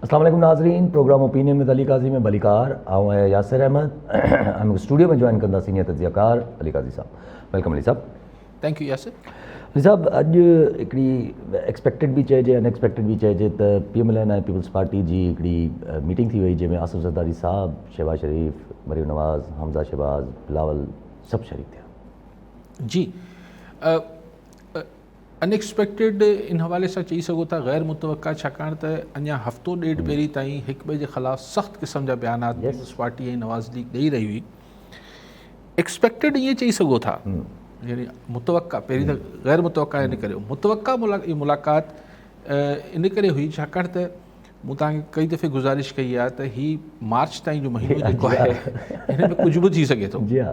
اسلام عليڪم ناظرين programme opinion with Ali Qazi ۾ ڀليڪار آئون آهيان ياسر احمد ۽ مون کي اسٽوڊيو ۾ جوائن ڪندا سينيئر تجزيه ڪار علي قاضي صاحب welcome Ali صاحب thank you Yasir Ali صاحب اڄ هڪڙي ايڪسپيڪٽيڊ به چئجي ان ايڪسپيڪٽيڊ به چئجي ته P M L N ۽ peoples party جي هڪڙي ميٽنگ ٿي وئي جنهن ۾ آصف زرداري صاحب شهباز شريف مريم نواز حمزه شهباز بلاول سڀ شريڪ ٿيا جي ان ايڪسپيڪٽيڊ ان حوالي سان چئي سگهو ٿا غير متوقع ڇاڪاڻ ته اڃا هفتو ڏيڍ پهرين تائين هڪ ٻئي جي خلاف سخت قسم جا بيانات پيپلز پارٽي ۽ نواز ليگ ڏئي رهي هئي ايڪسپيڪٽيڊ ائين چئي سگهو ٿا يعني متوقع پهرين ته غير متوقع ان ڪري متوقع ملاقات ان ڪري هئي ڇاڪاڻ ته مون توهان کي ڪئي دفعي گذارش ڪئي آهي ته هي مارچ تائين جو مهينو جيڪو آهي هن ۾ ڪجهه به ٿي سگهي ٿو جي ها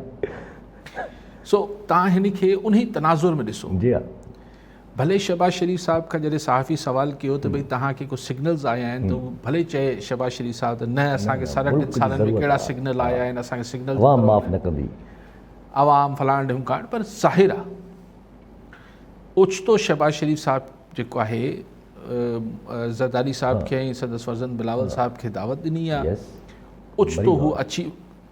سو توهان هن کي انهي تناظر ۾ ڏسو. جي ها. ڀلي شهباز شريف صاحب کان جڏهن صحافي سوال ڪيو ته ڀئي توهان کي ڪو سگنلز آيا آهن ته ڀلي چئي شهباز شريف صاحب ته نه اسان کي ساڍا ٽن سالن ۾ ڪهڙا سگنل آيا آهن اسان کي سگنل عوام معاف نه ڪندي عوام فلاڻ ڍمڪاڻ پر ظاهر آ اوچتو شهباز شريف صاحب جيڪو آهي زرداري صاحب کي ۽ سندس فرزند بلاول صاحب کي دعوت ڏني آ اوچتو هو اچي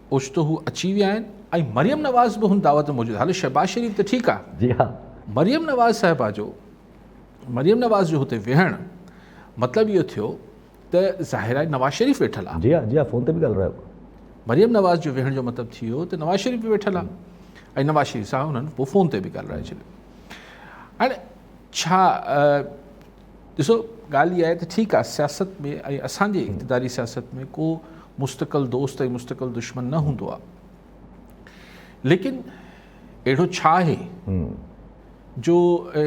اوچتو هو اچي ويا آهن ۽ مريم نواز به هن دعوت ۾ موجود هلو شهباز شريف ته ٺيڪ آ جي ها مريم نواز صاحبه جو مريم نواز جو هتي ويهڻ مطلب اهو ٿيو ته ظاهر آهي نواز شريف ويٺل آ جي ها جي ها فون تي به ڳالهايو مريم نواز جو ويهڻ جو مطلب ٿي ويو ته نواز شريف به ويٺل آ ۽ نواز شريف سان انهن پوء فون تي به ڳالهرائي ڇڏيو هاڻي ڇا ڏسو ڳالهه اها آهي ته ٺيڪ آهي سياست ۾ ۽ اسان جي اقتداري سياست ۾ ڪو مستقل دوست ۽ مستقل دشمن نه هوندو آهي ليڪن اهڙو ڇا آهي جو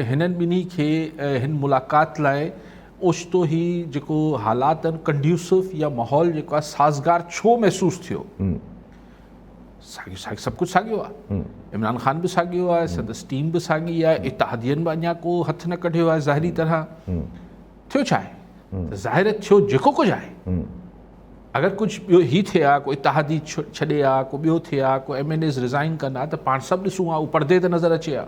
هنن ٻنهي کي هن ملاقات لاء اوچتو هي جيڪو حالات آهن ڪنڊيوسو يا ماحول جيڪو آهي سازگار ڇو محسوس ٿيو ساڳيو ساڳيو سڀ ڪجهه ساڳيو آهي عمران خان به ساڳيو آهي سندس ٽيم به ساڳي آهي اتحادين به اڃا ڪو هٿ نه ڪڍيو آهي ظاهري طرح ٿيو ڇا آهي ته ظاهر ٿيو جيڪو ڪجهه آهي اگر ڪجهه ٻيو هي ٿئي ها ڪو اتحادي ڇڏي ها ڪو ٻيو ٿئي ها ڪو ايم اين ايز ريزائن ڪن ها ته پاڻ سڀ ڏسون ها اهو پردي تي نظر اچي ها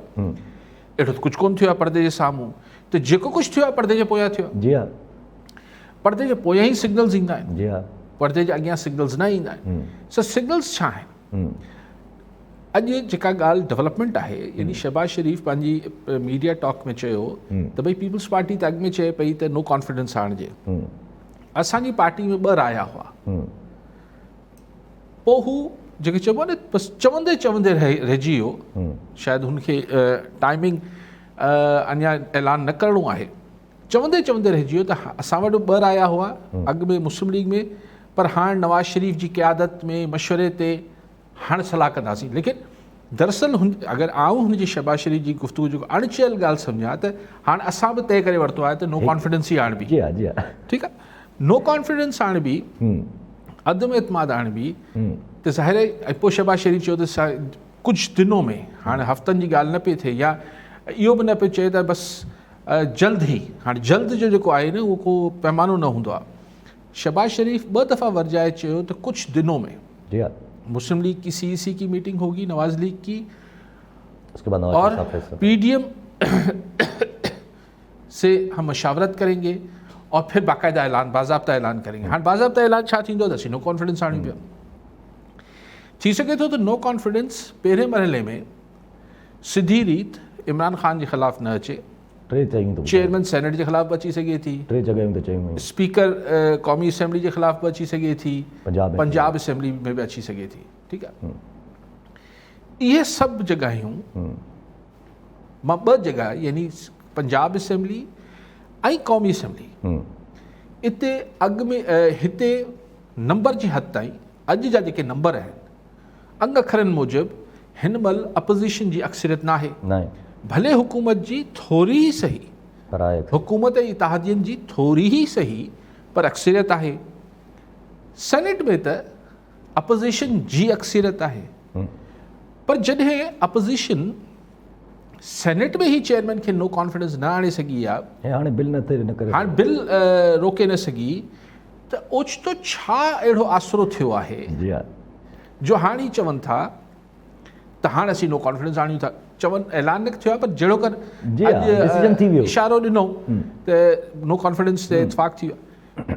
اهڙو ته ڪجهه ڪونه ٿيو آهي پردي جي سامهون ته جيڪو ڪجهه ٿيو آهي پردي جي پويان ٿيو جي ها پردي جي پويان ئي سگنلز ايندا آهن جي ها پردي جي اڳيان سگنلز نه ايندا آهن سو سگنلز ڇا آهن اڄ جيڪا ڳالهه ڊولپمينٽ آهي يعني شهباز شريف پنهنجي ميڊيا ٽاڪ ۾ چيو ته ڀئي پيپلز پارٽي ته اڳ ۾ چئي پئي ته نو ڪانفيڊنس آڻجي اسان جي پارٽي ۾ ٻه رايا هئا پوء هو جيڪي چئبو آهي نه بس چوندي چوندي رهجي ويو شايد هن کي ٽائمنگ اڃا اعلان نه ڪرڻو آهي چوندي چوندي رهجي ويو ته اسان وٽ به ٻه رايا هئا اڳ ۾ مسلم ليگ ۾ پر هاڻ نواز شريف جي قيادت ۾ مشوري تي هاڻ صلاح ڪنداسين ليڪن دراصل هن اگر آئون هن جي شهباز شريف جي گفتگو جو اڻ چيل ڳالهه سمجهان ته هاڻ اسان به طئي ڪري ورتو آهي ته نو ڪانفيڊنس ئي آڻبي جي ها جي ها ٺيڪ آهي نو ڪانفيڊنس آڻبي عدم اعتماد آڻبي ته ظاهر آهي پوء شهباز شريف چيو ته ڪجهه دنو ۾ هاڻ هفتن جي ڳالهه نه پئي ٿئي يا اهو به نه پيو چئي ته بس جلد هي هاڻ جلد جو جيڪو آهي نه اهو ڪو پيمانو نه هوندو آهي شهباز شريف ٻه دفعا ورجائي چيو ته ڪجهه دنو ۾ جي ها مسلم ليگ ڪي سي اي سي ڪي ميٽنگ هوگي نواز ليگ ڪي اس کے بعد نواز اور پي ڊي ايم سي هم مشاورت ڪرين گي اور پھر باقاعده اعلان باضابطه اعلان ڪرين گي هاڻ باضابطه اعلان ڇا ٿيندو ته اسين نو ڪانفيڊنس آڻيون پيا ٿي سگهي ٿو ته نو ڪانفيڊنس پهرين مرحلي ۾ سڌي ريت عمران خان جي خلاف نه اچي. ٽي چيون ته چيئرمين سينيٽ جي خلاف به اچي سگهي ٿي. ٽي جڳهيون ته چيون ويون. اسپيڪر قومي اسيمبلي جي خلاف به اچي سگهي ٿي. پنجاب پنجاب اسيمبلي ۾ به اچي سگهي ٿي. ٺيڪ آهي. اهي سڀ جڳهيون مان ٻه جڳهه يعني پنجاب اسيمبلي ۽ قومي اسيمبلي اتي اڳ ۾ هتي نمبر جي حد تائين اڄ جا جيڪي نمبر آهن انگ اکرن موجب هن مهل اپوزيشن جي اڪثريت ناهي. ڀلي حڪومت جي ٿوري ئي سهي، حڪومت ۽ اتحادين جي ٿوري ئي سهي پر اڪثريت آهي. سينيٽ ۾ ته اپوزيشن جي اڪثريت آهي پر جڏهن اپوزيشن سينيٽ ۾ ئي چيئرمين کي نو ڪانفيڊنس نه آڻي سگهي آ، هاڻي بل نه ٿي نه ڪري هاڻي بل روڪي نه سگهي ته اوچتو ڇا اهڙو آسرو ٿيو آهي جو هاڻ ئي چون ٿا ته هاڻ اسين نو ڪانفيڊنس آڻيون ٿا چون اعلان نه ٿيو آهي پر جهڙو ڪر ٿي ويو اشارو ڏنو ته نو ڪانفيڊنس تي اتفاق ٿي ويو.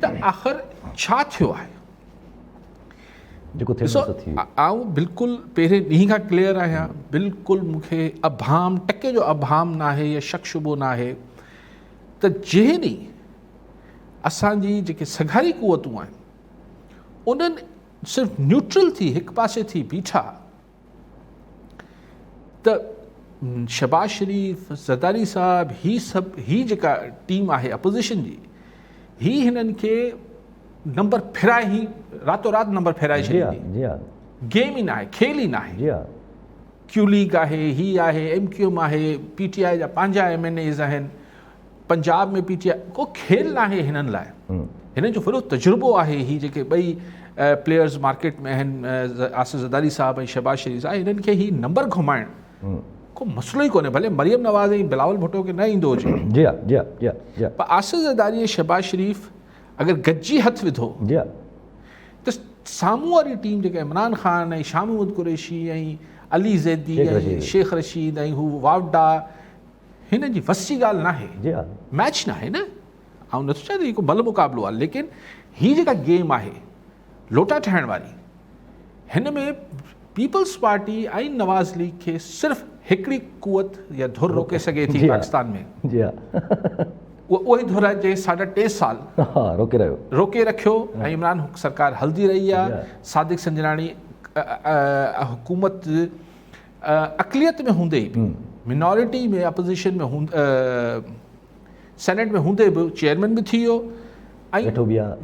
ته آخر ڇا ٿيو آهي؟ جيڪو ٿيڻو ڏسو سو ٿي ويو. آئون بلڪل پهرين ڏينهن کان ڪليئر آهيان، بلڪل مون کي ابهام، ٽڪي جو ابهام ناهي يا شڪ شبهو ناهي ته جنهن ڏينهن اسان جي جيڪي سگهاري قوتون آهن انهن صرف نيوٽرل ٿي هڪ پاسي ٿي بيٺا ته شهباز شريف، زرداري صاحب، هي سڀ هي جيڪا ٽيم آهي اپوزيشن جي هي هنن کي نمبر ڦيرائي هي راتو رات نمبر ڦيرائي ڇڏيندي. جي ها گيم ئي ناهي، کيل ئي ناهي. جي ها ڪيو ليگ آهي، هي آهي، ايم ڪيو ايم آهي، پي ٽي آء جا پنهنجا ايم اين ايز آهن، پنجاب ۾ پي ٽي آء ڪو کيل ناهي هنن لاء. هنن جو وڏو تجربو آهي هي جيڪي ٻئي پليئرز مارڪيٽ ۾ آهن آصف زرداري صاحب ۽ شهباز شريف صاحب هنن کي هي نمبر گهمائڻ ڪو مسئلو ئي ڪونهي ڀلي مريم نواز ۽ بلاول ڀٽو کي نه ايندو هجي. جي ها جي ها جي ها جي ها. پر آصف زرداري ۽ شهباز شريف اگر گڏجي هٿ وڌو جي ها. ته سامهون واري ٽيم جيڪا عمران خان ۽ شاهه محمود قريشي ۽ علي زيدي ۽ شيخ رشيد ۽ هو واوڊا هنن جي وس جي ڳالهه ناهي. جي ها. ميچ ناهي نه. آئون نٿو چوان ته هي ڪو ملهه مقابلو آهي ليڪن هي جيڪا گيم آهي لوٽا ٺاهڻ واري هن ۾ پيپلز پارٽي ۽ نواز ليگ کي صرف هڪڙي قوت يا ڌر روڪي سگهي ٿي پاڪستان ۾. جي ها. اها ئي ڌر آهي جنهن ساڍا ٽي سال ها روڪي رهيو روڪي رکيو ۽ عمران سرڪار هلندي رهي آهي. صادق سنجراڻي حڪومت اقليت ۾ هوندي به مينارٽي ۾ اپوزيشن ۾ سينيٽ ۾ هوندي به چيئرمين به ٿي ويو ۽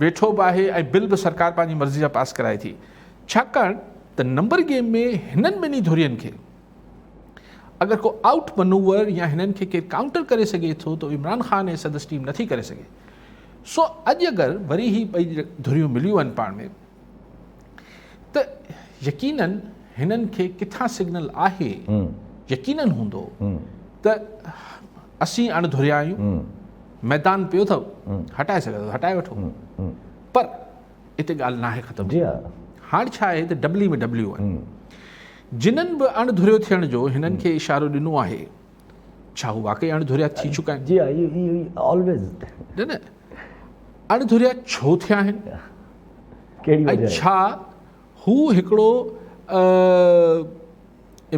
ويٺو به آهي ۽ بل به سرڪار پنهنجي مرضي جا پاس ڪرائي ٿي ڇاڪاڻ ته نمبر گيم ۾ هنن ٻنهي ڌرين کي اگر ڪو آئوٽ منوور يا هنن کي ڪير ڪائونٽر ڪري سگهي ٿو ته عمران خان ۽ سندس ٽيم نٿي ڪري سگهي سو اڄ اگر وري هي ٻئي ڌريون مليون آهن پاڻ ۾ ته يقينن هنن کي ڪٿان سگنل آهي يقينن هوندو ته اسين اڻ ڌريا آهيون ميدان پيو اٿو هٽائي سگهو ٿا هٽائي وٺو پر اتي ڳالهه ناهي ختم جي ها هاڻ ڇا آهي ته ڊبلي ۾ ڊبليو آهن جنن به اڻ ڌريو ٿيڻ جو هنن کي اشارو ڏنو آهي ڇا هو واقعي اڻ ڌريا ٿي چڪا آهن جي ها آلويز نه نه اڻ ڌريا ڇو ٿيا آهن ڪهڙي وجه ۽ ڇا هو هڪڙو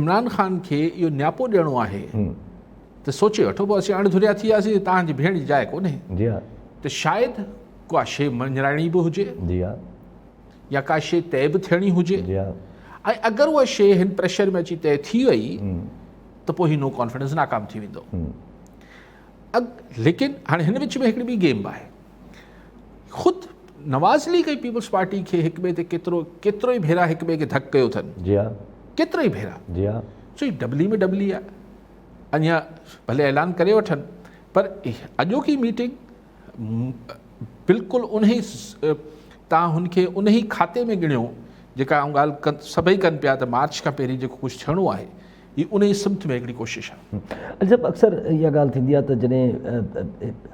عمران خان کي اهو نياپو ڏيڻو آهي ته سوچي وٺو پوء اسين اڻ ڌريا ٿي وياسين توهان جي ڀيڻ جي جاء ڪونهي جي ها ته شايد ڪا شيء مڃرائڻي به هجي جي ها يا ڪا شيء طئي به ٿيڻي هجي جي ها ۽ اگر اها شيء هن پريشر ۾ اچي طئي ٿي وئي ته پوء هي نو ڪانفيڊنس ناڪام ٿي ويندو ليڪن هاڻي هن وچ ۾ هڪڙي ٻي گيم به آهي خود نواز ليگ ۽ پيپلز پارٽي کي هڪ ٻئي تي ڪيترو ڪيترو ئي ڀيرا هڪ ٻئي کي ڌڪ ڪيو اٿن جي ها ڪيترا ئي ڀيرا جي ها سو هي ڊبلي ۾ ڊبلي آهي اڃا ڀلي اعلان ڪري وٺن پر اڄوڪي ميٽنگ بلڪل انهي تان هن کي انهي کاتي ۾ ڳڻيو جيڪا آئون ڳالهه سڀئي ڪن پيا ته مارچ کان پهرين جيڪو ڪجهه ٿيڻو آهي هي انهيء سمت ۾ هڪڙي ڪوشش آهي. علي صاحب اڪثر اها ڳالهه ٿيندي آهي ته جڏهن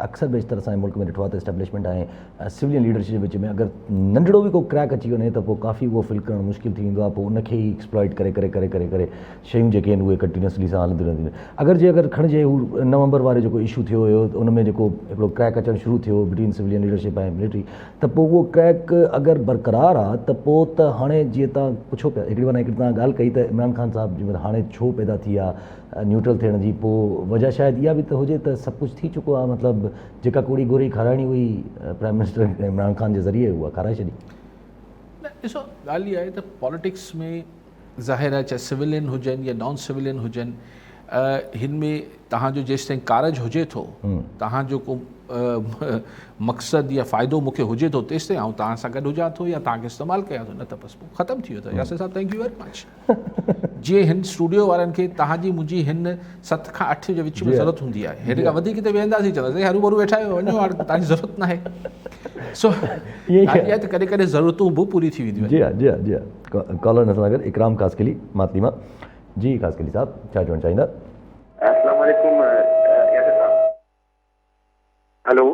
اڪثر بيشتر اسان جي ملڪ ۾ ڏٺو آهي ته اسٽيبلشمينٽ ۽ سولين ليڊرشپ جي وچ ۾ اگر ننڍڙو به ڪو ڪريڪ اچي وڃي ته پوء ڪافي اهو فل ڪرڻ مشڪل ٿي ويندو آهي پوء ان کي ئي ايڪسپلائٽ ڪري ڪري ڪري ڪري ڪري شيون جيڪي آهن اهي ڪنٽينيوسلي سان هلنديون رهنديون آهن اگر جي اگر کڻجي هو نومبر واري جيڪو اشو ٿيو هيو ان ۾ جيڪو هڪڙو ڪريڪ اچڻ شروع ٿيو بٽوين سولين ليڊرشپ ۽ ملٽري ته پوء اهو ڪريڪ اگر برقرار آ ته پوء ته هاڻي جيئن توهان پڇو پيا هڪڙي معنيٰ هڪڙي توهان ڳالهه ڪئي ته عمران خان صاحب جي مطلب هاڻي ڇو پيدا ٿي آ نيوٽرل ٿيڻ جي پوء وجه شايد اها به ته هجي ته سڀ ڪجهه ٿي چڪو آ مطلب جيڪا ڪوڙي گوري کارائڻي هئي پرائم منسٽر عمران خان جي ذريعي اها کارائي ڇڏي. نه ڏسو ڳالهه اها آهي ته پاليٽڪس ۾ ظاهر آهي چاهي سويلين هجن يا نان سويلين هجن هن ۾ توهان جو جيستائين ڪارج هجي ٿو توهان جو ڪو مقصد يا فائدو مون کي هجي ٿو تيستائين آئون توهان سان گڏ هجان ٿو يا توهان کي استعمال ڪيان ٿو نه ته بس پوء ختم ٿي ويو ته ياسر صاحب thank you very much جيئن هن اسٽوڊيو وارن کي توهان جي منهنجي هن 7 کان 8 جي وچ ۾ ضرورت هوندي آهي هن کان وڌيڪ ڪٿي ويهنداسين چونداسين هرو ڀرو ويٺا آهيو وڃو هاڻ توهان جي ضرورت ناهي سو ڳالهه ته ڪڏهن ڪڏهن ضرورتون به پوري ٿي وينديون آهن. جي ها جي ها جي ها ڪالر هن سان گڏ اڪرام خاصخيلي ماتلي مان جي خاصخيلي صاحب ڇا چوڻ چاهيندا. السلام عليڪم ياسر صاحب هلو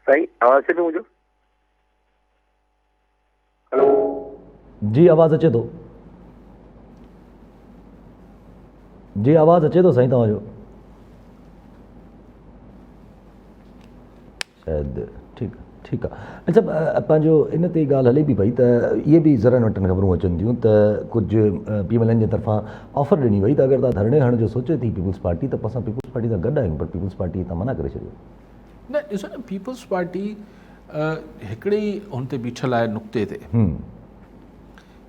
سائين آواز اچي پيو منهنجو هلو جي آواز اچي ٿو جي آواز اچي ٿو سائين توهان جو. شايد ٺيڪ ٺيڪ آ اڇا پنهنجو ان تي ڳالهه هلي به پئي ته اهي به ذرن وٽن خبرون اچن ٿيون ته ڪجهه پي ايم ايل اين جي طرفان آفر ڏني وئي ته اگر توهان ڌرڻي هڻڻ جو سوچي ٿي پيپلز پارٽي ته پوء اسان پيپلز پارٽي سان گڏ آهيون پر پيپلز پارٽي هتان منع ڪري ڇڏيو. نه ڏسو نه پيپلز پارٽي هڪڙي ئي هن تي بيٺل آهي نقطي تي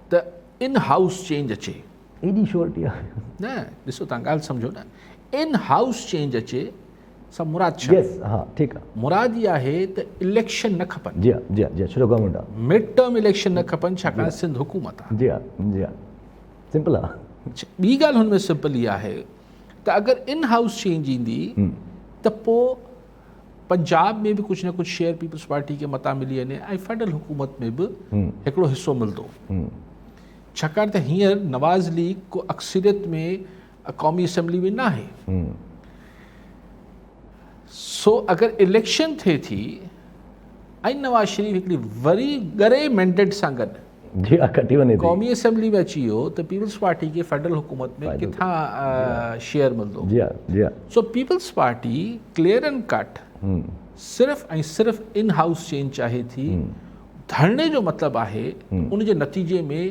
ته ان هائوس چينج اچي. ايڏي شورٽي آهي. نه ڏسو توهان ڳالهه سمجهو نه ان هائوس چينج اچي سان مراد ڇا؟ يس ها ٺيڪ آ. مراد اها آهي ته اليڪشن نه کپن. جي ها جي ها جي ها ڇو جو گورنمينٽ آ. مڊ ٽرم اليڪشن نه کپن ڇاڪاڻ سنڌ حڪومت آ. جي ها جي ها سمپل آ. ٻي ڳالهه هن ۾ سمپل اها آهي ته اگر ان هائوس چينج ايندي ته پو پنجاب ۾ به ڪجهه نه ڪجهه شيئر پيپلز پارٽي کي متان ملي وڃي ۽ فيڊرل حڪومت ۾ به هڪڙو حصو ملندو ڇاڪاڻ ته هينئر نواز ليگ ڪو اڪثريت ۾ قومي اسيمبلي ۾ ناهي سو اگر اليڪشن ٿئي ٿي ۽ نواز شريف هڪڙي وري ڳري مينڊيٽ سان گڏ جي ها کٽي وڃي ٿي قومي اسيمبلي ۾ اچي ويو ته پيپلز پارٽي کي فيڊرل حڪومت ۾ ڪٿان شيئر ملندو جي ها جي ها so Peoples Party clear and cut صرف ۽ صرف ان هائوس چينج چاهي ٿي ڌرڻي جو مطلب آهي ان جي نتيجي ۾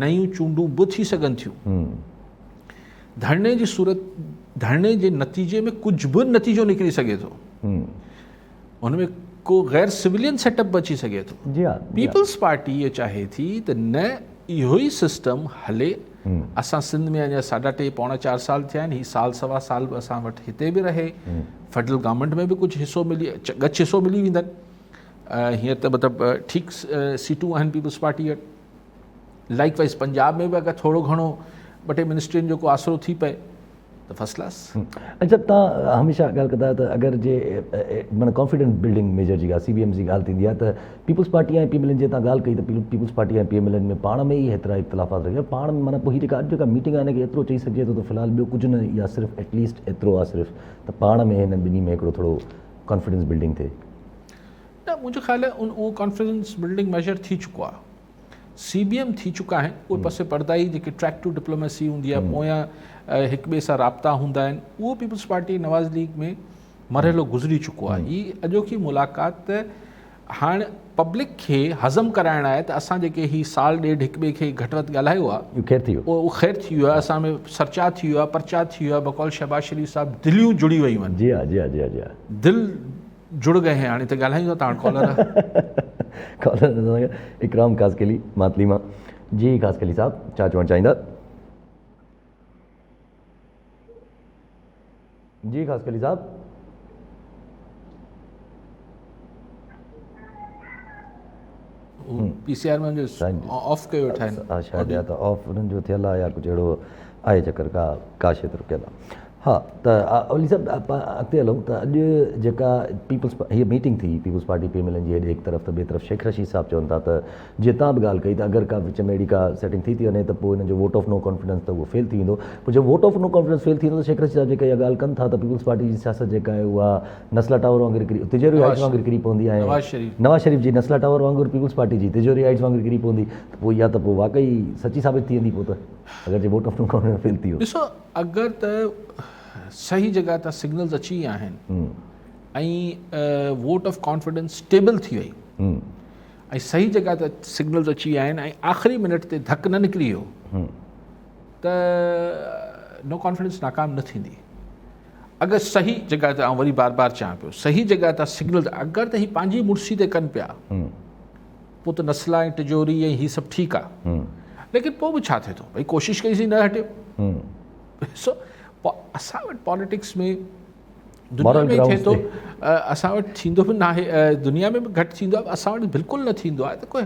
نيون چونڊون به ٿي سگهن ٿيون ڌرڻي جي صورت ڌرڻي جي نتيجي ۾ ڪجهه به نتيجو نڪري سگهي ٿو ان ۾ ڪو غير سولين سيٽ اپ به اچي سگهي ٿو جي ها پيپلز پارٽي اهو چاهي ٿي ته نه اهو ئي سسٽم هلي اسان سنڌ ۾ اڃا ساڍا ٽي پوڻا چار سال ٿيا آهن هي سال سوا سال به اسان وٽ هتي به رهي فيڊرل گورنمينٽ ۾ به ڪجهه حصو ملي ڳچ حصو ملي ويندن هينئر ته مطلب ٺيڪ سيٽون آهن پيپلز پارٽي وٽ لائيڪ وائيز پنجاب ۾ به اگر ٿورو گهڻو ٻه ٽي منسٽرين جو ڪو آسرو ٿي پئي ته فرسٽ ڪلاس. اڇا توهان هميشه ڳالهه ڪندا آهيو ته اگر جي معنيٰ ڪانفيڊنس بلڊنگ ميجر جي ڳالهه سي بي ايم جي ڳالهه ٿيندي آهي ته peoples party ۽ P M L N جي توهان ڳالهه ڪئي ته peoples party ۽ P M L N ۾ پاڻ ۾ ئي هيترا اختلافات رهيا پاڻ ۾ معنيٰ پوء هي جيڪا اڄ جيڪا ميٽنگ آهي هن کي ايترو چئي سگهجي ٿو ته في الحال ٻيو ڪجهه نه يا صرف ايٽ ليسٽ ايترو آهي صرف ته پاڻ ۾ هنن ٻنهي ۾ هڪڙو ٿورو ڪانفيڊنس بلڊنگ ٿئي. نه منهنجو خيال آهي ان اهو ڪانفيڊنس بلڊنگ ميجر ٿي چڪو آهي. سي بي ايم ٿي چڪا آهن اهي پس پرده ئي جيڪي ٽريڪ ٽو ڊپلوميسي هوندي آهي پويان هڪ ٻئي سان رابطا هوندا آهن اهو پيپلز پارٽي نواز ليگ ۾ مرحلو گذري چڪو آهي هي اڄوڪي ملاقات ته هاڻ پبلڪ کي هضم ڪرائڻ آهي ته اسان جيڪي هي سال ڏيڍ هڪ ٻئي کي گهٽ وڌ ڳالهايو آهي اهو خير ٿي ويو اهو خير ٿي ويو آهي اسان ۾ سرچا ٿي ويو آهي پرچا ٿي ويو آهي بقول شهباز شريف صاحب دليون جڙي ويون آهن جي ها جي ها جي ها جي ها دل جڙ گئي هين هاڻي ته ڳالهايون ٿا توهان ڪالر ڪالر اڪرام خاصخيلي ماتلي مان جي خاصخيلي صاحب ڇا چوڻ چاهيندا جي خاصخيلي صاحب پي سي آر ۾ جو آف ڪيو ويٺا آهن شايد يا ته آف انهن جو ٿيل آهي يا ڪجهه اهڙو آهي چڪر ڪا ڪا شي ته رڪيل آهي ها ته اولي صاحب اڳتي هلون ته اڄ جيڪا پيپلز هيء ميٽنگ ٿي peoples party P M L N جي هيڏي هڪ طرف ته ٻئي طرف شيخ رشيد صاحب چون ٿا ته جي تان به ڳالهه ڪئي ته اگر ڪا وچ ۾ اهڙي ڪا سيٽنگ ٿي ٿي وڃي ته پوء هنن جو ووٽ آف نو ڪانفيڊنس ته اهو فيل ٿي ويندو پوء جي vote of no confidence fail ٿي ويندو ته شيخ رشيد صاحب جيڪا اها ڳالهه ڪن ٿا ته پيپلز پارٽي جي سياست جيڪا آهي اها نسلا ٽاور وانگر ڪري تجوري هائيٽس وانگر ڪري پوندي ۽ نواز شريف جي نسلا ٽاور وانگر پيپلز پارٽي جي تجوري هائيٽس وانگر ڪري پوندي ته پوء اها ته پوء واقعي سچي ثابت ٿي ويندي پوء ته اگر جي vote of no confidence fail ٿي ويو. ڏسو اگر ته صحيح جڳهه تان سگنلز اچي ويا آهن ۽ ووٽ آف ڪانفيڊنس اسٽيبل ٿي وئي ۽ صحيح جڳهه تان سگنلز اچي ويا آهن ۽ آخري منٽ تي ڌڪ نه نڪري ويو ته نو ڪانفيڊنس ناڪام نه ٿيندي اگر صحيح جڳهه تي آئون وري بار بار چوان پيو صحيح جڳهه تان سگنلز اگر ته هي پنهنجي مڙسي تي ڪن پيا پوء ته نسلا ۽ ٽجوري ۽ هي سڀ ٺيڪ آ ليڪن پوء به ڇا ٿئي ٿو ڀئي ڪوشش ڪئي سين نه هٽيو سو اسان وٽ پاليٽڪس ۾ دنيا ۾ ٿئي ٿو اسان وٽ ٿيندو به ناهي دنيا ۾ به گهٽ ٿيندو آهي اسان وٽ بلڪل نه ٿيندو آهي ته ڪوئي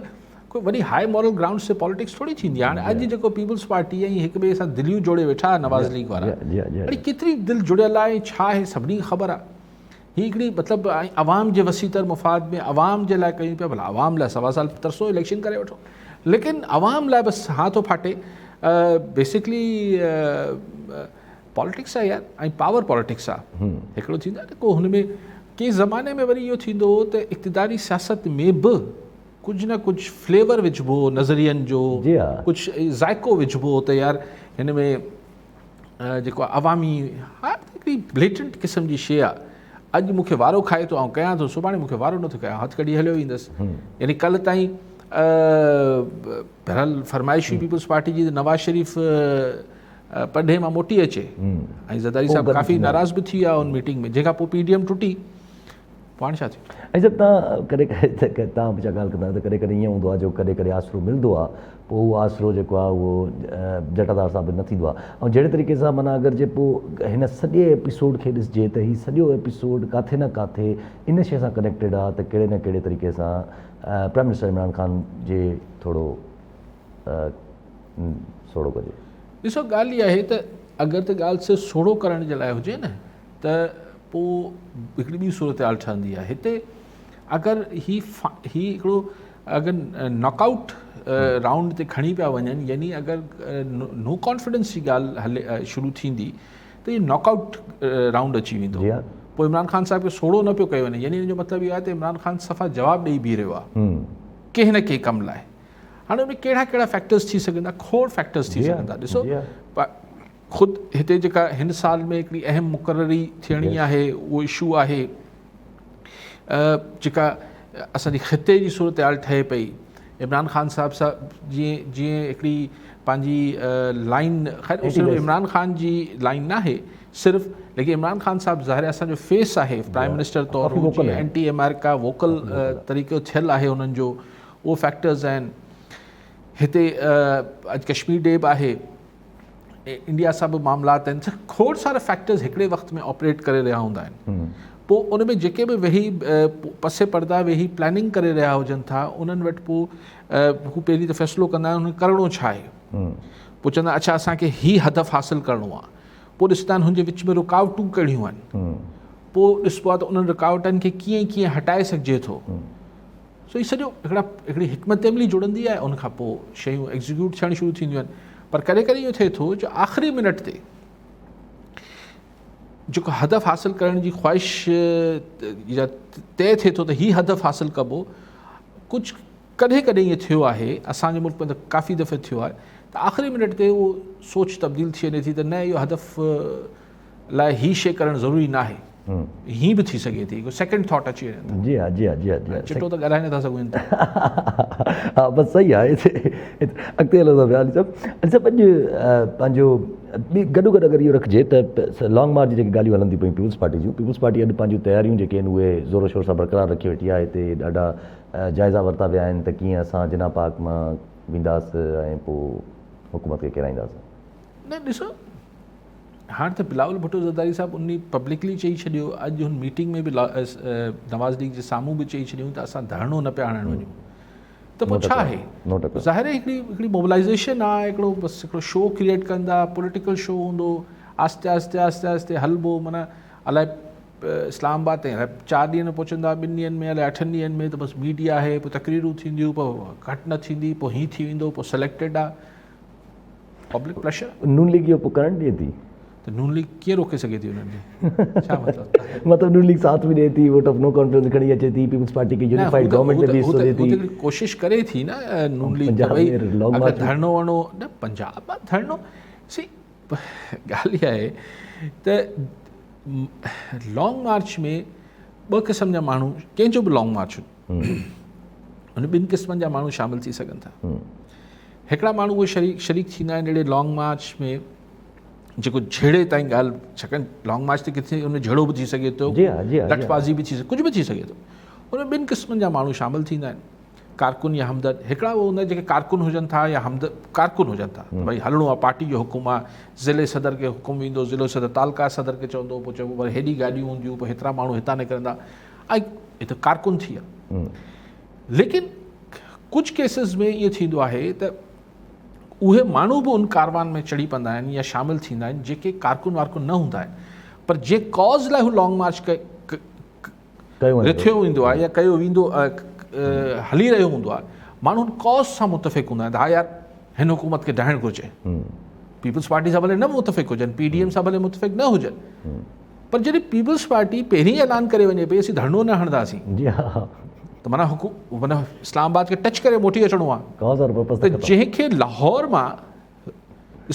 ڪوئي وڏي هاء مورل گرائونڊ تي پاليٽڪس ٿوري ٿيندي آهي هاڻي اڄ جيڪو پيپلز پارٽي ۽ هڪ ٻئي سان دليون جوڙي ويٺا نواز ليگ وارا اڙي ڪيتري دل جڙيل آهي ڇا آهي سڀني کي خبر آهي هي هڪڙي مطلب عوام جي وسيع تر مفاد ۾ عوام جي لاء ڪيون پيا ڀلا عوام لاء سوا سال ترسو اليڪشن ڪري وٺو ليڪن عوام لاء بس ها ٿو ڦاٽي بيسڪلي پاليٽڪس آهي يار ۽ پاور پاليٽڪس آهي هڪڙو ٿيندو آهي ڪو هن ۾ ڪنهن زماني ۾ وري اهو ٿيندو هو ته اقتداري سياست ۾ به ڪجهه نه ڪجهه فليور وجهبو نظرين جو ڪجهه ذائقو وجهبو ته يار هن ۾ جيڪو عوامي ها هڪڙي بليٽنٽ قسم جي شيء آهي. اڄ مون کي وارو کائي ٿو آئون ڪيان ٿو سڀاڻي مون کي وارو نٿو کائي هٿ ڪڍي هليو ويندس يعني ڪلهه تائين بهرحال فرمائش هئي پيپلز پارٽي جي ته نواز شريف پرڏيهه مان موٽي اچي ۽ زرداري صاحب ڪافي ناراض به ٿي ويا ان ميٽنگ ۾ جنهن کان پوء پي ڊي ايم ٽٽي پوء هاڻي ڇا ٿيو؟ ۽ صاحب تان ڪڏهن ڪڏهن تان به ڇا ڳالهه ڪندا آهيو ته ڪڏهن ڪڏهن ائين هوندو آهي جو ڪڏهن ڪڏهن آسرو ملندو آهي پوء اهو آسرو جيڪو آهي اهو جٽادار ثابت نه ٿيندو آهي ۽ جهڙي طريقي سان معنيٰ اگر جي پوء هن سڄي ايپيسوڊ کي ڏسجي ته هي سڄو ايپيسوڊ ڪاٿي نه ڪاٿي ان شيء سان ڪنيڪٽيڊ آهي ته ڪهڙي نه ڪهڙي طريقي سان پرائم منسٽر عمران خان جي ٿورو سوڙهو ڪجي. ڏسو ڳالهه اها آهي ته اگر ته ڳالهه صرف سوڙهو ڪرڻ جي لاء هجي نه ته پوء هڪڙي ٻي صورتحال ٺهندي آهي هتي اگر هي هي هڪڙو اگر ناڪ آئوٽ رائونڊ تي کڻي پيا وڃن يعني اگر نو ڪانفيڊنس جي ڳالهه هلي شروع ٿيندي ته هي ناڪ آئوٽ رائونڊ اچي ويندو پوء عمران خان صاحب کي سوڙهو نه پيو ڪيو وڃي يعني ان جو مطلب اهو آهي ته عمران خان صفا جواب ڏئي بيهي رهيو آهي ڪنهن نه ڪنهن ڪم لاء هاڻي ان ۾ ڪهڙا ڪهڙا فيڪٽرز ٿي سگهن ٿا کوڙ فيڪٽرز ٿي سگهن ٿا ڏسو خود هتي جيڪا هن سال ۾ هڪڙي اهم مقرري ٿيڻي آهي اهو اشو آهي جيڪا اسان جي خطي جي صورتحال ٺهي پئي عمران خان صاحب سان جيئن جيئن هڪڙي پنهنجي لائن خير صرف عمران خان جي لائن نه آهي صرف ليڪن عمران خان صاحب ظاهر اسان جو فيس آهي پرائم منسٽر طور اينٽي امريڪا ووڪل طريقو ٿيل آهي انهن جو اهو فيڪٽرز آهن هتي اڄ ڪشمير ڊي به آهي انڊيا سان به معاملات آهن کوڙ سارا فيڪٽرز هڪڙي وقت ۾ آپريٽ ڪري رهيا هوندا آهن پوء ان ۾ جيڪي به ويهي پس پرده ويهي پلاننگ ڪري رهيا هجن ٿا انهن وٽ پوء هو پهرين ته فيصلو ڪندا آهن انهن ڪرڻو ڇا آهي پوء چوندا اڇا اسانکي هي هدف حاصل ڪرڻو آهي پوء ڏسندا آهن هن جي وچ ۾ رڪاوٽون ڪهڙيون آهن پوء ڏسبو آهي ته انهن رڪاوٽن کي ڪيئن ڪيئن هٽائي سگهجي ٿو سو هي سڄو هڪڙا هڪڙي حڪمت عملي جڙندي آهي ان کان پوء شيون ايگزيڪيوٽ ٿيڻ شروع ٿينديون آهن پر ڪڏهن ڪڏهن اهو ٿئي ٿو جو آخري منٽ تي جيڪو هدف حاصل ڪرڻ جي خواهش يا طئي ٿئي ٿو ته هي هدف حاصل ڪبو ڪجهه ڪڏهن ڪڏهن ائين ٿيو آهي اسانجي ملڪ ۾ ته ڪافي دفعي ٿيو آهي ته آخري منٽ تي اهو سوچ تبديل ٿي وڃي ٿي ته نه اهو هدف لاء هي شيء ڪرڻ ضروري ناهي هي به ٿي سگهي ٿي سيڪنڊ ٿاٽ اچي وڃن ٿا جي ها جي ها جي ها جي ها چٽو ته ڳالهائي نٿا سگهون ها بس صحيح آهي اڳتي هلون ٿا پيا علي صاحب علي صاحب اڄ پنهنجو ٻي گڏو گڏ اگر اهو رکجي ته لانگ مارچ جي جيڪي ڳالهيون هلن ٿيون پيون پيپلز پارٽي جون پيپلز پارٽي اڄ پنهنجون تياريون جيڪي آهن اهي زور شور سان برقرار رکي ويٺي آهي هتي ڏاڍا جائزا ورتا ويا آهن ته ڪيئن اسان جناح پارڪ مان وينداس ۽ پوء حڪومت کي ڪيرائينداس نه ڏسو هاڻ ته بلاول ڀٽو زرداري صاحب انهي پبلڪلي چئي ڇڏيو اڄ هن ميٽنگ ۾ به نواز ليگ جي سامهون به چئي ڇڏيون ته اسان ڌرڻو نه پيا هڻڻ وڃون ته پوء ڇا آهي ظاهر آهي هڪڙي هڪڙي موبلائزيشن آهي هڪڙو بس هڪڙو شو ڪريئيٽ ڪندا پوليٽيڪل شو هوندو آهستي آهستي آهستي آهستي هلبو معنيٰ الائي اسلام آباد تائين الائي چار ڏينهن ۾ پهچندا ٻن ڏينهن ۾ الائي اٺن ڏينهن ۾ ته بس ميڊيا آهي پوء تقريرون ٿينديون پوء گهٽ نه ٿيندي پوء هي ٿي ويندو پوء سليڪٽيڊ آهي پبلڪ پريشر. نون ليگ اهو پوء ڪرڻ ڏئي ٿي. ته نون ليگ ڪيئن روڪي سگهي ٿي انهن کي ڇا مطلب. مطلب نون ليگ ساٿ به ڏئي ٿي ووٽ آف نو ڪانفيڊنس کڻي اچي ٿي پيپلز پارٽي کي يونيفائيڊ گورنمينٽ ۾ به حصو ڏئي ٿي. هو ته ڪوشش ڪري ٿي نه نون ليگ ته ڀئي اگر ڌرڻو ورڻو نه پنجاب مان ڌرڻو سي ڳالهه اها آهي ته لانگ مارچ ۾ ٻه قسم جا ماڻهو ڪنهن جو به لانگ مارچ ان ٻن قسمن جا ماڻهو شامل ٿي سگهن ٿا. هڪڙا ماڻهو اهي شريڪ شريڪ ٿيندا آهن اهڙي لانگ مارچ ۾ جيڪو جهيڙي تائين ڳالهه ڇاڪاڻ لانگ مارچ تي ڪٿي ان جهيڙو به ٿي سگهي ٿو لٺبازي به ٿي سگهي ڪجهه به ٿي سگهي ٿو ان ۾ ٻن قسمن جا ماڻهو شامل ٿيندا آهن ڪارڪن يا همدرد هڪڙا اهي هوندا آهن جيڪي ڪارڪن هجن ٿا يا همدرد ڪارڪن هجن ٿا ڀئي هلڻو آهي پارٽي جو حڪم آهي ضلعي صدر کي حڪم ويندو ضلعو صدر تعلقه صدر کي چوندو پوء چئبو ڀئي هيڏي گاڏيون هونديون پوء هيترا ماڻهو هتان نڪرندا ۽ هي ته ڪارڪن ٿي ويا ليڪن ڪجهه ڪيسز ۾ ائين ٿيندو آهي ته اهي ماڻهو به ان ڪاروان ۾ چڙهي پوندا آهن يا شامل ٿيندا آهن جيڪي ڪارڪن وارڪن نه هوندا آهن پر جنهن ڪاز لاء هو لانگ مارچ رٿيو ويندو آهي يا ڪيو ويندو هلي رهيو هوندو آهي ماڻهو ان ڪاز سان متفق هوندا آهن ته ها يار هن حڪومت کي ڊاهڻ گهرجي پيپلز پارٽي سان ڀلي نه متفق هجن پي ڊي ايم سان ڀلي متفق نه هجن پر جڏهن پيپلز پارٽي پهرين اعلان ڪري وڃي پئي اسين ڌرڻو نه هڻنداسين جي ها ته معنيٰ حڪو معنيٰ اسلام آباد کي ٽچ ڪري موٽي اچڻو آهي ڪاز اور پرپز ته جنهن کي لاهور مان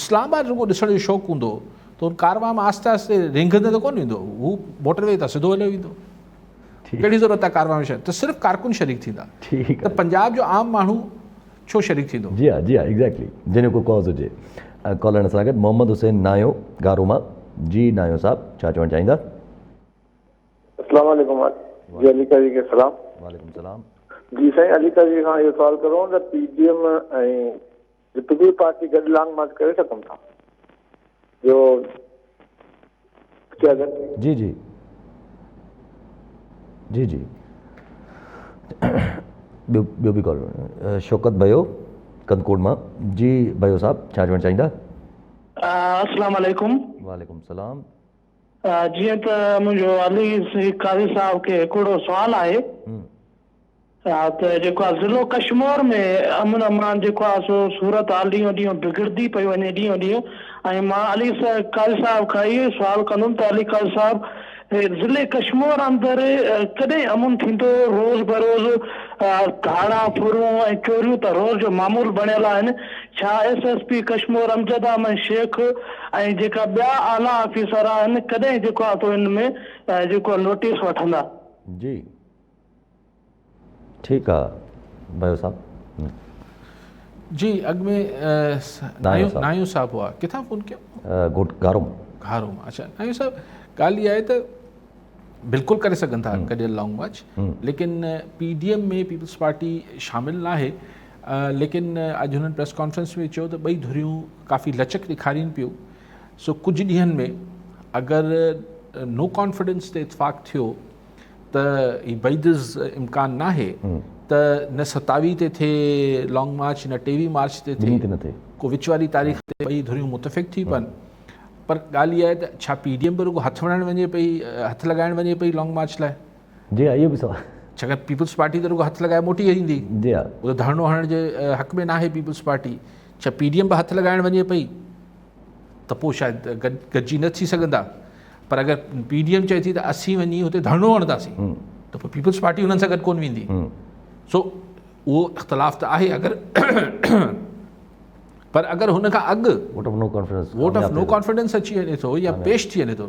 اسلام آباد رڳو ڏسڻ جو شوق هوندو ته ته ان ڪاروان ۾ آهستي آهستي رينگهندي ته ڪونه ويندو، هو موٽر وي تان سڌو هليو ويندو. ڪهڙي ضرورت آهي ڪاروان ۾ شريڪ ته صرف ڪارڪن شريڪ ٿيندا ته پنجاب جو عام ماڻهو ڇو شريڪ ٿيندو؟ جي ها جي ها ايگزيڪٽلي جنهن جو ڪو ڪاز هجي. ڪالر سان گڏ محمد حسين نايو گارو مان جي نايو صاحب ڇا چوڻ چاهيندا؟ اسلام عليڪم جي علي قاضي کي سلام. وعليڪم سلام. جي سائين علي قاضي کان اهو سوال ڪرڻو هو ته P D M ۽ peoples party گڏ لانگ مارچ ڪري سگهن ٿا جو جي جي جي جي ٻيو ٻيو به ڪال شوڪت ڀيو ڪنڌڪوٽ مان جي ڀيو صاحب ڇا چوڻ چاهيندا؟ السلام عليڪم. وعليڪم السلام. جيئن ته منهنجو علي قاضي صاحب کي هڪڙو سوال آهي. ها ته جيڪو آ ضلعو ڪشمور ۾ امن امان جيڪو آ سو صورت حال ڏينهون ڏينهن بگڙدي پئي وڃي ڏينهون ڏينهن ۽ مان علي قاضي صاحب کان اهو ئي سوال ڪندم ته علي قاضي صاحب ضلعي ڪشمور اندر ڪڏهن امن ٿيندو روز بروز ڌاڙا ڦرون ۽ چوريون ته روز جو معمول بڻيل آهن ڇا S S P Kashmore Amjad Ahmed Shaikh ۽ جيڪا ٻيا اعليٰ آفيسر آهن ڪڏهن جيڪو آ سو ان ۾ جيڪو نوٽيس وٺندا. جي. ٺيڪ آ ڀيو صاحب. جي اڳ ۾ نايون صاحب هئا ڪٿان فون ڪيو؟ گهوٽ گهارو مان. گهارو مان اڇا نايون صاحب ڳالهه اها آهي ته بلڪل ڪري سگهن ٿا گڏيل لانگ مارچ ليڪن P D M ۾ peoples party شامل ناهي ليڪن اڄ هنن پريس ڪانفرنس ۾ چيو ته ٻئي ڌريون ڪافي لچڪ ڏيکارين پيون سو ڪجهه ڏينهن ۾ اگر نو ڪانفيڊنس تي اتفاق ٿيو ته هي بعيد از امڪان ناهي ته نه 27 تي ٿئي لانگ مارچ نه 23 مارچ تي ٿئي، ڪو وچ واري تاريخ تي ٻئي ڌريون متفق ٿي پون. پر ڳالهه اها آهي ته ڇا پي ڊي ايم به رڳو هٿ وڻائڻ وڃي پئي، هٿ لڳائڻ وڃي پئي لانگ مارچ لاء؟ جي ها اهو به سوال. ڇاڪاڻ پيپلز پارٽي ته رڳو هٿ لڳائي موٽي ايندي. جي ها. اهو ته ڌرڻو هڻڻ جي حق ۾ ناهي پيپلز پارٽي. ڇا پي ڊي ايم به هٿ لڳائڻ وڃي پئي؟ ته پوء شايد گڏجي نه ٿي سگهندا پر اگر پي ڊي ايم چئي ٿي ته اسين وڃي هتي ڌرڻو هڻنداسين ته پوء پيپلز پارٽي انهن سان گڏ ڪونه ويندي سو اهو اختلاف ته آهي اگر پر اگر هن کان اڳ vote of no confidence vote of no confidence اچي وڃي ٿو يا پيش ٿي وڃي ٿو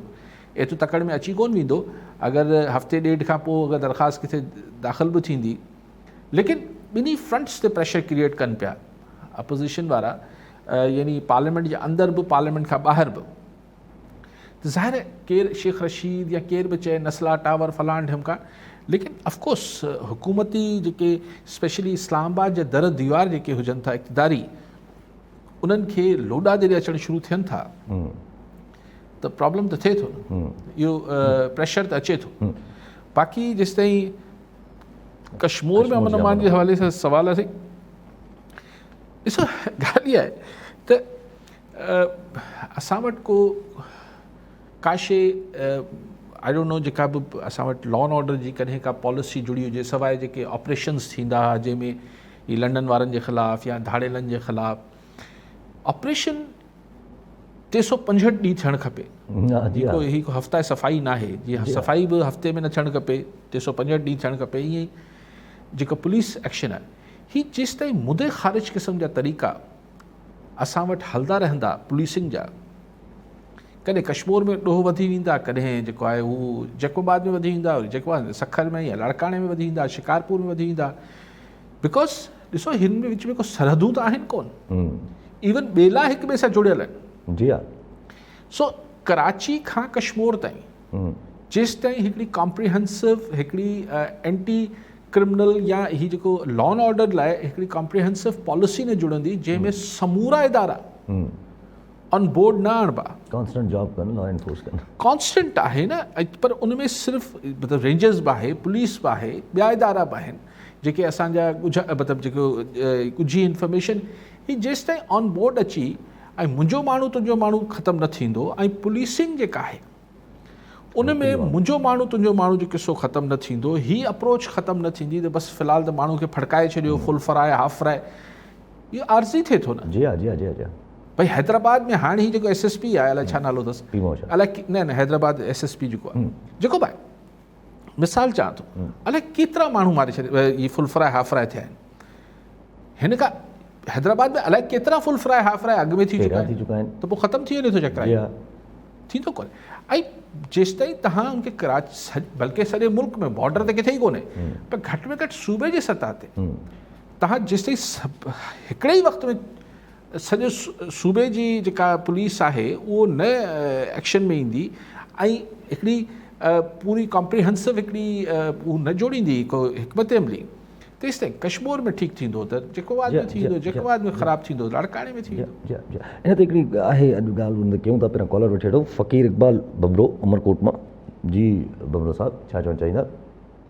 ايترو تڪڙ ۾ اچي ڪونه ويندو اگر هفتي ڏيڍ کان پوء اگر درخواست ڪٿي داخل به ٿيندي ليڪن ٻنهي فرنٽس تي پريشر ڪريئيٽ ڪن پيا اپوزيشن وارا يعني پارليامينٽ جي اندر به پارليامينٽ کان ٻاهر به ته ظاهر آهي ڪير شيخ رشيد يا ڪير به چئي نسلا ٽاور فلان ڍمڪان ليڪن آفڪورس حڪومتي جيڪي اسپيشلي اسلام آباد جا در ديوار جيڪي هجن ٿا اقتداري انهن کي لوڏا جڏهن اچڻ شروع ٿين ٿا ته پرابلم ته ٿئي ٿو نه اهو پريشر ته اچي ٿو باقي جيستائين ڪشمور ۾ امن امان جي حوالي سان سوال آهي ڏسو ڳالهه اها آهي ته اسان وٽ ڪو ڪا شي I don't know جيڪا به اسان وٽ لا اينڊ آرڊر جي ڪڏهن ڪا پاليسي جڙي هجي سواء جيڪي آپريشنس ٿيندا هئا جنهن ۾ هي لنڊن وارن جي خلاف يا ڌاڙيلن جي خلاف آپريشن 365 ڏينهن ٿيڻ کپي هي ڪو هفتا صفائي ناهي جي صفائي به هفتي ۾ نه ٿيڻ کپي 365 ڏينهن ٿيڻ کپي ائين ئي جيڪو پوليس ايڪشن آهي هي جيستائين مدي خارج قسم جا طريقا اسان وٽ هلندا رهندا پوليسنگ جا ڪڏهن ڪشمور ۾ ڏوهه وڌي ويندا ڪڏهن جيڪو آهي هو جيڪب آباد ۾ وڌي ويندا وري جيڪب آباد سکر ۾ يا لاڙڪاڻي ۾ وڌي ويندا شڪارپور ۾ وڌي ويندا because ڏسو هن ۾ وچ ۾ ڪو سرحدون ته آهن ڪون ايون ٻيلا هڪ ٻئي سان جڙيل آهن جي ها سو ڪراچي کان ڪشمور تائين جيستائين هڪڙي ڪامپريهنسو هڪڙي اينٽي ڪرمنل يا هي جيڪو لا اينڊ آرڊر لاء هڪڙي ڪامپريهنسو پاليسي نه جڙندي جنهن ۾ سمورا ادارا آن بورڊ نه آڻبا. ڪانسٽنٽ جاب ڪن لا انفورس ڪن. ڪانسٽنٽ آهي نه پر ان ۾ صرف مطلب رينجرز به آهي پوليس به آهي ٻيا ادارا به آهن جيڪي اسان جا ڳجها مطلب جيڪو ڳجهي انفارميشن هي جيستائين آن بورڊ اچي ۽ منهنجو ماڻهو تنهنجو ماڻهو ختم نه ٿيندو ۽ پوليسنگ جيڪا آهي ان ۾ منهنجو ماڻهو تنهنجو ماڻهو جو قصو ختم نه ٿيندو، هي اپروچ ختم نه ٿيندي ته بس في الحال ته ماڻهو کي ڦڙڪائي ڇڏيو، فل فرائي، هاف فرائي، اهو عارضي ٿئي ٿو نه. جي ها جي ها جي ها جي ها. ڀئي حيدرآباد ۾ هاڻ هي جيڪو ايس ايس پي آهي الائي ڇا نالو اٿس الائي نه نه حيدرآباد ايس ايس پي جيڪو آهي جيڪو به آهي مثال چوان ٿو الائي ڪيترا ماڻهو ماري ڇڏي هي فل فرائي هاف فرائي ٿيا آهن هن کان حيدرآباد ۾ الائي ڪيترا فل فرائي هاف فرائي اڳ ۾ ٿي چڪا آهن ته پوء ختم ٿي وڃي ٿو چڪر. ٿيندو ڪونهي ۽ جيستائين توهان ان کي ڪراچي بلڪه سڄي ملڪ ۾ بارڊر تي ڪٿي ئي ڪونهي پر گهٽ ۾ گهٽ صوبي جي سطح تي توهان جيستائين هڪڙي ئي وقت ۾ سڄي صوبي جي جيڪا پوليس آهي اهو نه ايڪشن ۾ ايندي ۽ هڪڙي پوري ڪمپريهنسو هڪڙي هو نه جوڙيندي هڪ حڪمت عملي تيستائين ڪشمور ۾ ٺيڪ ٿيندو ته جيڪو آدمي ٿيندو جيڪو آدمي خراب ٿيندو لاڙڪاڻي ۾ ٿيندو. جي جي ان تي هڪڙي آهي اڄ ڳالهه ان تي ڪيون ٿا پهريان ڪالر وٺي وٺو فقير اقبال ڀنڀرو عمرڪوٽ مان جي ڀنڀرو صاحب ڇا چوڻ چاهيندا.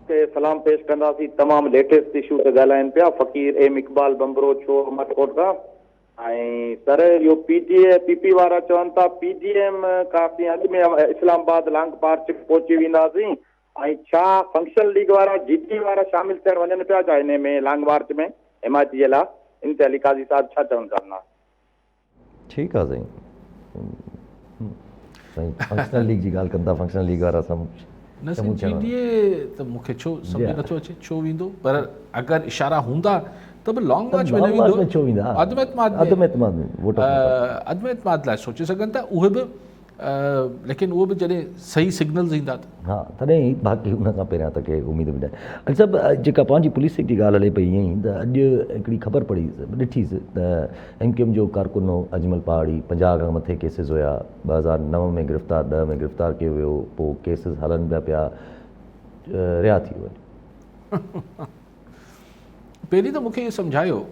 کي سلام پيش ڪنداسين تمام ليٽيسٽ اشو تي ڳالهائين پيا فقير ايم اقبال ڀنڀرو ڇو عمرڪوٽ کان ۽ سر اهو پي ڊي پي پي وارا چون ٿا پي ڊي ايم کان اسين اڳ ۾ اسلام آباد لانگ مارچ پهچي وينداسين ۽ ڇا فنڪشنل ليگ وارا جي ٽي وارا شامل ٿيڻ وڃن پيا ڇا انهي ۾ لانگ مارچ ۾ حمايتي جي لاء ان تي علي قاضي صاحب ڇا چون چاهندا. ٺيڪ آ سائين سائين فنڪشنل ليگ جي ڳالهه ڪن ٿا فنڪشنل ليگ وارا سم نه سائين جي ڊي اي ته مون کي ڇو سمجھ نٿو اچي ڇو ويندو پر اگر اشارا هوندا ته به لانگ مارچ ۾ نه ويندو ڇو ويندا عدم اعتماد عدم اعتماد ۾ ووٽ عدم اعتماد لاء سوچي سگهن ٿا اهي به ليڪن اهو به جڏهن صحيح سگنلز ايندا ته. ها تڏهن ئي باقي ان کان پهريان ته ڪي اميد به ناهي. علي صاحب جيڪا پنهنجي پوليس جي ڳالهه هلي پئي ائين ئي ته اڄ هڪڙي خبر پڙهي ڏٺيس ته ايم ڪيو ايم جو ڪارڪن هو اجمل پهاڙي 50 کان مٿي ڪيسز هيا 2009 ۾ گرفتار 10 ۾ گرفتار ڪيو ويو پوء ڪيسز هلن پيا پيا رها ٿي ويو اڄ. پهرين ته مون کي اهو سمجهايو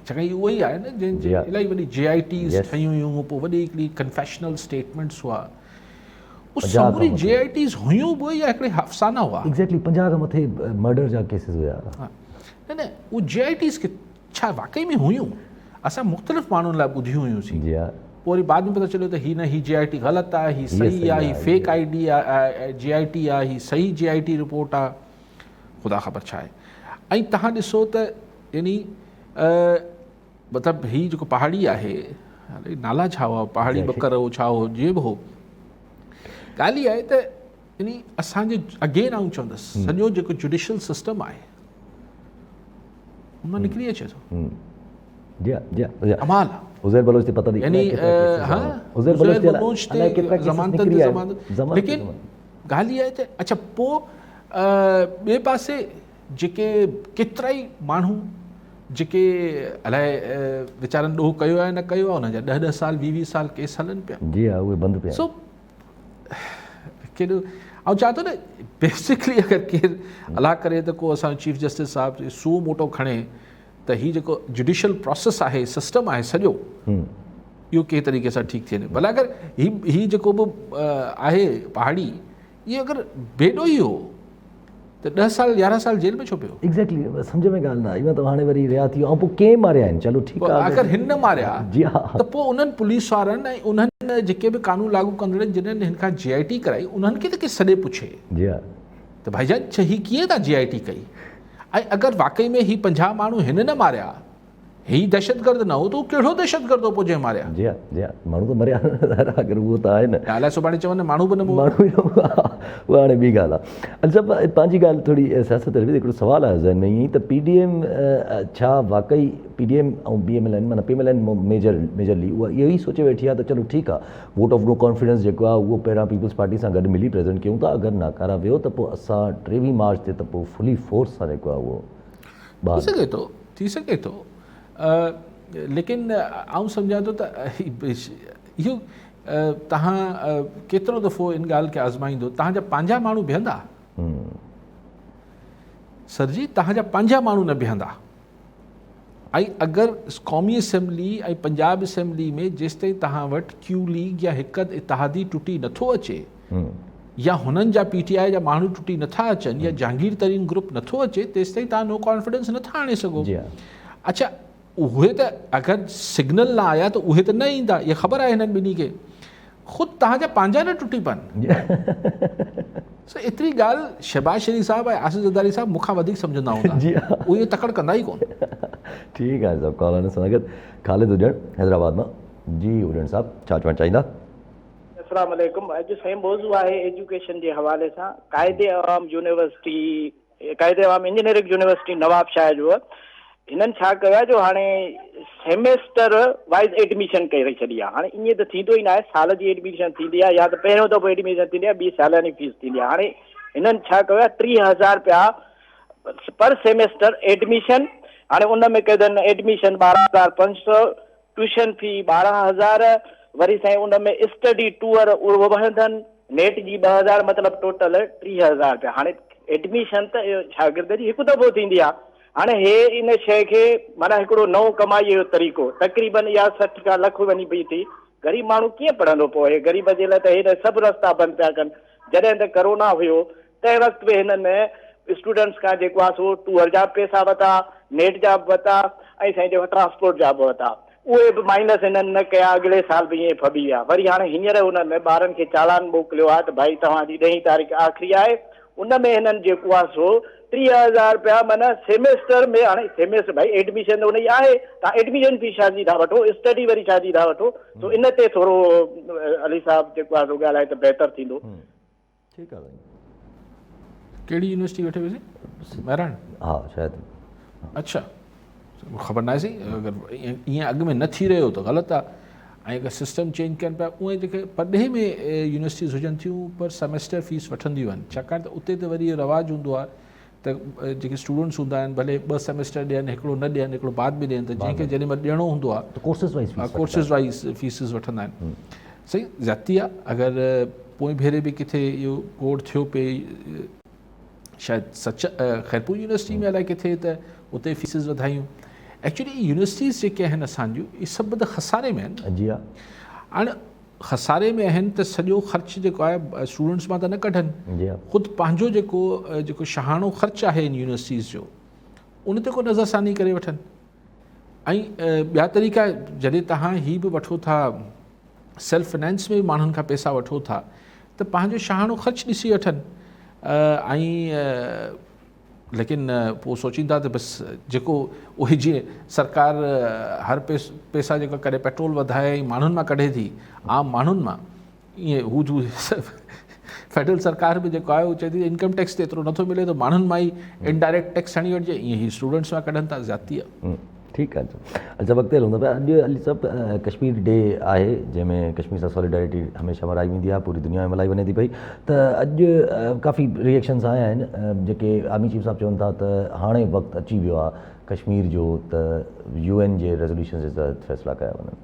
ڇاڪاڻ هي اهو ئي آهي نه جنهن جي الاهي وڏي جي آء ٽيز ٺهيون هيون پوء وڏي هڪڙي ڪنفيشنل اسٽيٽمينٽس هئا اهي سموري جي آء ٽيز هيون به يا هڪڙي افسانا هئا. ايگزيڪٽلي 50 کان مٿي مرڊر جا ڪيسز هيا. نه نه اهي جي آء ٽيز ڇا واقعي ۾ هيون؟ اسان مختلف ماڻهن لاء ٻڌيون هيون سين. جي ها. پوء وري بعد ۾ پتو چليو ته هي نه هي جي آء ٽي غلط آهي هي صحيح آهي هي فيڪ I D آهي جي آء ٽي آهي هي صحيح جي آء ٽي رپورٽ آهي خدا خبر ڇا آهي ۽ تهان ڏسو ته يعني مطلب هي جيڪو پهاڙي آهي نالا ڇا هئا پهاڙي ٻڪر هو ڇا هو جيئن به هو ڳالهه اها آهي ته يعني اسانجي اگين آئون چوندس سڄو جيڪو جوڊيشل سسٽم آهي ان مان نڪري اچي ٿو. جي جي جي ڪمال عزير بلوچ تي پتو يعني ها عزير بلوچ تي الائي ڪيترا ڪيسز نڪري آيا ليڪن ڳالهه اها آهي ته اڇا پوء ٻئي پاسي جيڪي ڪيترائي ماڻهو جيڪي الائي ويچارن ڏوهه ڪيو آهي نه ڪيو آهي انهن جا ڏهه ڏهه سال ويهه ويهه سال ڪيس هلن پيا. جي ها اهي بند پيا. سو ڪيڏو آئون چوان ٿو نه بيسڪلي اگر ڪير الله ڪري ته ڪو اسان جو چيف جسٽس صاحب سو موٽو کڻي ته هي جيڪو جڊيشل پروسيس آهي سسٽم آهي سڄو اهو ڪنهن طريقي سان ٺيڪ ٿي وڃي ڀلا اگر هي هي جيڪو به آهي پهاڙي اهو اگر بي ڏوهي هو ته 10 سال 11 سال جيل ۾ ڇو پيو؟ ايگزيڪٽلي سمجهه ۾ ڳالهه نه آئي مطلب هاڻي وري رها ٿي ويو ۽ پوء ڪنهن ماريا آهن چلو ٺيڪ آهي اگر هن نه ماريا جي ها ته پوء انهن پوليس وارن ۽ انهن جيڪي به قانون لاڳو ڪندڙن جنهن هن کان جي آء ٽي ڪرائي انهن کي ته ڪير سڏي پڇي جي ها ته ڀائي جان هي ڪيئن تان جي آء ٽي ڪئي ۽ اگر واقعي ۾ هي 50 ماڻهو هن نه ماريا هي دهشتگرد نه هو ته هو ڪهڙو دهشتگرد هو پوء جنهن ماريا؟ جي ها جي ها ماڻهو ته مريا نه اگر اهو ته آهي نه. الائي سڀاڻي چون نه ماڻهو به نه مئو. ماڻهو ئي نه مئو اها هاڻي ٻي ڳالهه آهي. علي صاحب پنهنجي ڳالهه ٿوري سياست تي هڪڙو سوال آيو ذهن ۾ ائين ئي ته پي ڊي ايم ڇا واقعي P D M ۽ P M L N معنيٰ P M L N major majorly اها اهو ئي سوچي ويٺي آهي ته چلو ٺيڪ آهي ووٽ آف نو ڪانفيڊنس جيڪو آهي اهو پهريان پيپلز پارٽي سان گڏ ملي پريزنٽ ڪيون ٿا اگر ناڪاره ويو ته پوء اسان 23 مارچ تي ته پوء فلي فورس سان جيڪو آهي اهو ٿي سگهي ٿو ٿي سگهي ٿو ليڪن آئون سمجهان ٿو ته اهو تهان ڪيترو دفعو ان ڳالهه کي آزمائيندو تهان جا پنهنجا ماڻهو بيهندا سر جي تهان جا پنهنجا ماڻهو نه بيهندا ۽ اگر قومي اسيمبلي ۽ پنجاب اسيمبلي ۾ جيستائين تهان وٽ ڪيو ليگ يا هڪ اتحادي ٽٽي نٿو اچي يا هنن جا پي ٽي آء جا ماڻهو ٽٽي نٿا اچن يا جهانگير ترين گروپ نٿو اچي تيستائين توهان نو ڪانفيڊنس نٿا آڻي سگهو. اڇا اهي ته اگر سگنل نه آيا ته اهي ته نه ايندا اها خبر آهي هنن ٻنهي کي خود توهان جا پنهنجا نه ٽٽي پن. سو ايتري ڳالهه شهباز شريف صاحب ۽ آصف زرداري صاحب مون کان وڌيڪ سمجهندا هوندا اهي تڪڙ ڪندا ئي ڪونه. ٺيڪ آهي صاحب ڪالر سان گڏ خالد اڄڻ حيدرآباد مان جي اڄڻ صاحب ڇا چوڻ چاهيندا. السلام عليڪم اڄ سائين موضوع آهي ايجوڪيشن جي حوالي سان Quaid Awam university Quaid Awam engineering university Nawabshah جو هنن ڇا ڪيو آهي جو هاڻي سيمسٽر وائيز ايڊميشن ڪري ڇڏي آهي. هاڻي ائين ته ٿيندو ئي ناهي، سال جي ايڊميشن ٿيندي آهي يا ته پهريون دفعو ايڊميشن ٿيندي آهي ٻي سالياني فيس ٿيندي آهي. هاڻي هنن ڇا ڪيو آهي 30,000 رپيا پر سيمسٽر ايڊميشن، هاڻي ان ۾ ڪيو اٿن ايڊميشن 12,500، ٽيوشن في 12,000، وري سائين ان ۾ اسٽڊي ٽوئر اهو به هڻندن، نيٽ جي 2,000، مطلب ٽوٽل 30,000 رپيا. هاڻي ايڊميشن ته شاگرد جي هڪ دفعو ٿيندي آهي، هاڻي هي ان شيء کي معنيٰ هڪڙو نئون ڪمائيء جو طريقو، تقريبن اها 60 کان لک وڃي پئي ٿي، غريب ماڻهو ڪيئن پڙهندو پوء هي غريب جي لاء ته هي سڀ رستا بند پيا ڪن، جڏهن ته ڪرونا هيو تنهن وقت به هنن اسٽوڊنٽس کان جيڪو آهي سو ٽوئر جا به پئسا ورتا، نيٽ جا به ورتا ۽ سائين جيڪو ٽرانسپورٽ جا به ورتا، اهي به مائنس هنن نه ڪيا، اڳلي سال به ائين ڦٻي ويا، وري هاڻي هينئر هنن ٻارن کي چالان موڪليو آهي ته ڀائي توهان جي ڏهين تاريخ آخري آهي، ان ۾ هنن جيڪو آهي سو 30,000 رپيا معنيٰ سيمسٽر ۾ هاڻي سيمسٽر ڀائي ايڊميشن ته ان جي آهي توهان ايڊميشن في ڇا جي ٿا وٺو اسٽڊي وري ڇا جي ٿا وٺو سو ان تي ٿورو علي صاحب جيڪو آهي سو ڳالهائي ته بهتر ٿيندو. ٺيڪ آهي سائين. ڪهڙي يونيورسٽي ويٺي هئي مهراڻ؟ ها شايد. اڇا خبر ناهي سائين اگر ائين اڳ ۾ نه ٿي رهيو ته غلط آهي ۽ اگر سسٽم چينج ڪن پيا اونئن جيڪي پرڏيهه ۾ يونيورسٽيز هجن ٿيون پر سيمسٽر فيس وٺنديون آهن ڇاڪاڻ ته اتي ته وري اهو رواج هوندو آهي ته جيڪي اسٽوڊنٽس هوندا آهن ڀلي ٻه سيمسٽر ڏين هڪڙو نه ڏين هڪڙو بعد ۾ ڏين ته جنهن کي جيڏي مهل ڏيڻو هوندو آهي ته courses wise fee courses wise fees وٺندا آهن صحيح زيادتي آهي اگر پوئين ڀيري به ڪٿي اهو ڪوڊ ٿيو پئي شايد سچ خيرپور يونيورسٽي ۾ الائي ڪٿي ته اتي فيسز وڌايون ايڪچولي يونيورسٽيز جيڪي آهن اسان جون اهي سڀ ته خساري ۾ آهن جي ها هاڻي خساري ۾ آهن ته سڄو خرچ جيڪو آهي اسٽوڊنٽس مان ته نه ڪڍن جي ها خود پنهنجو جيڪو جيڪو شاهاڻو خرچ آهي ان يونيورسٽيز جو ان تي ڪو نظر ثاني ڪري وٺن ۽ ٻيا طريقا جڏهن تهان هي به وٺو ٿا سيلف فنانس ۾ به ماڻهن کان پئسا وٺو ٿا ته پنهنجو شاهاڻو خرچ ڏسي وٺن ۽ ليڪن پوء سوچيندا ته بس جيڪو اهي جيئن سرڪار هر پئسا جيڪا ڪڏهن پيٽرول وڌائي ۽ ماڻهن مان ڪڍي ٿي عام ماڻهن مان ائين هو جو فيڊرل سرڪار به جيڪو آهي اهو چئي ٿي انڪم ٽيڪس ته ايترو نٿو ملي ته ماڻهن مان ئي انڊائريڪٽ ٽيڪس هڻي وٺجي ائين هي اسٽوڊنٽس مان ڪڍن ٿا زيادتي آهي. ٺيڪ آهي اچا وقت هلون ٿا پيا اڄ علي صاحب ڪشمير ڊي آهي جنهن ۾ ڪشمير سان سوليڊارٽي هميشه ملهائي ويندي آهي پوري دنيا ۾ ملهائي وڃي ٿي پئي ته اڄ ڪافي ريئڪشنس آيا آهن جيڪي آرمي چيف صاحب چون ٿا ته هاڻي وقت اچي ويو آهي ڪشمير جو ته يو اين جي ريزوليوشن جي تحت فيصلا ڪيا وڃن.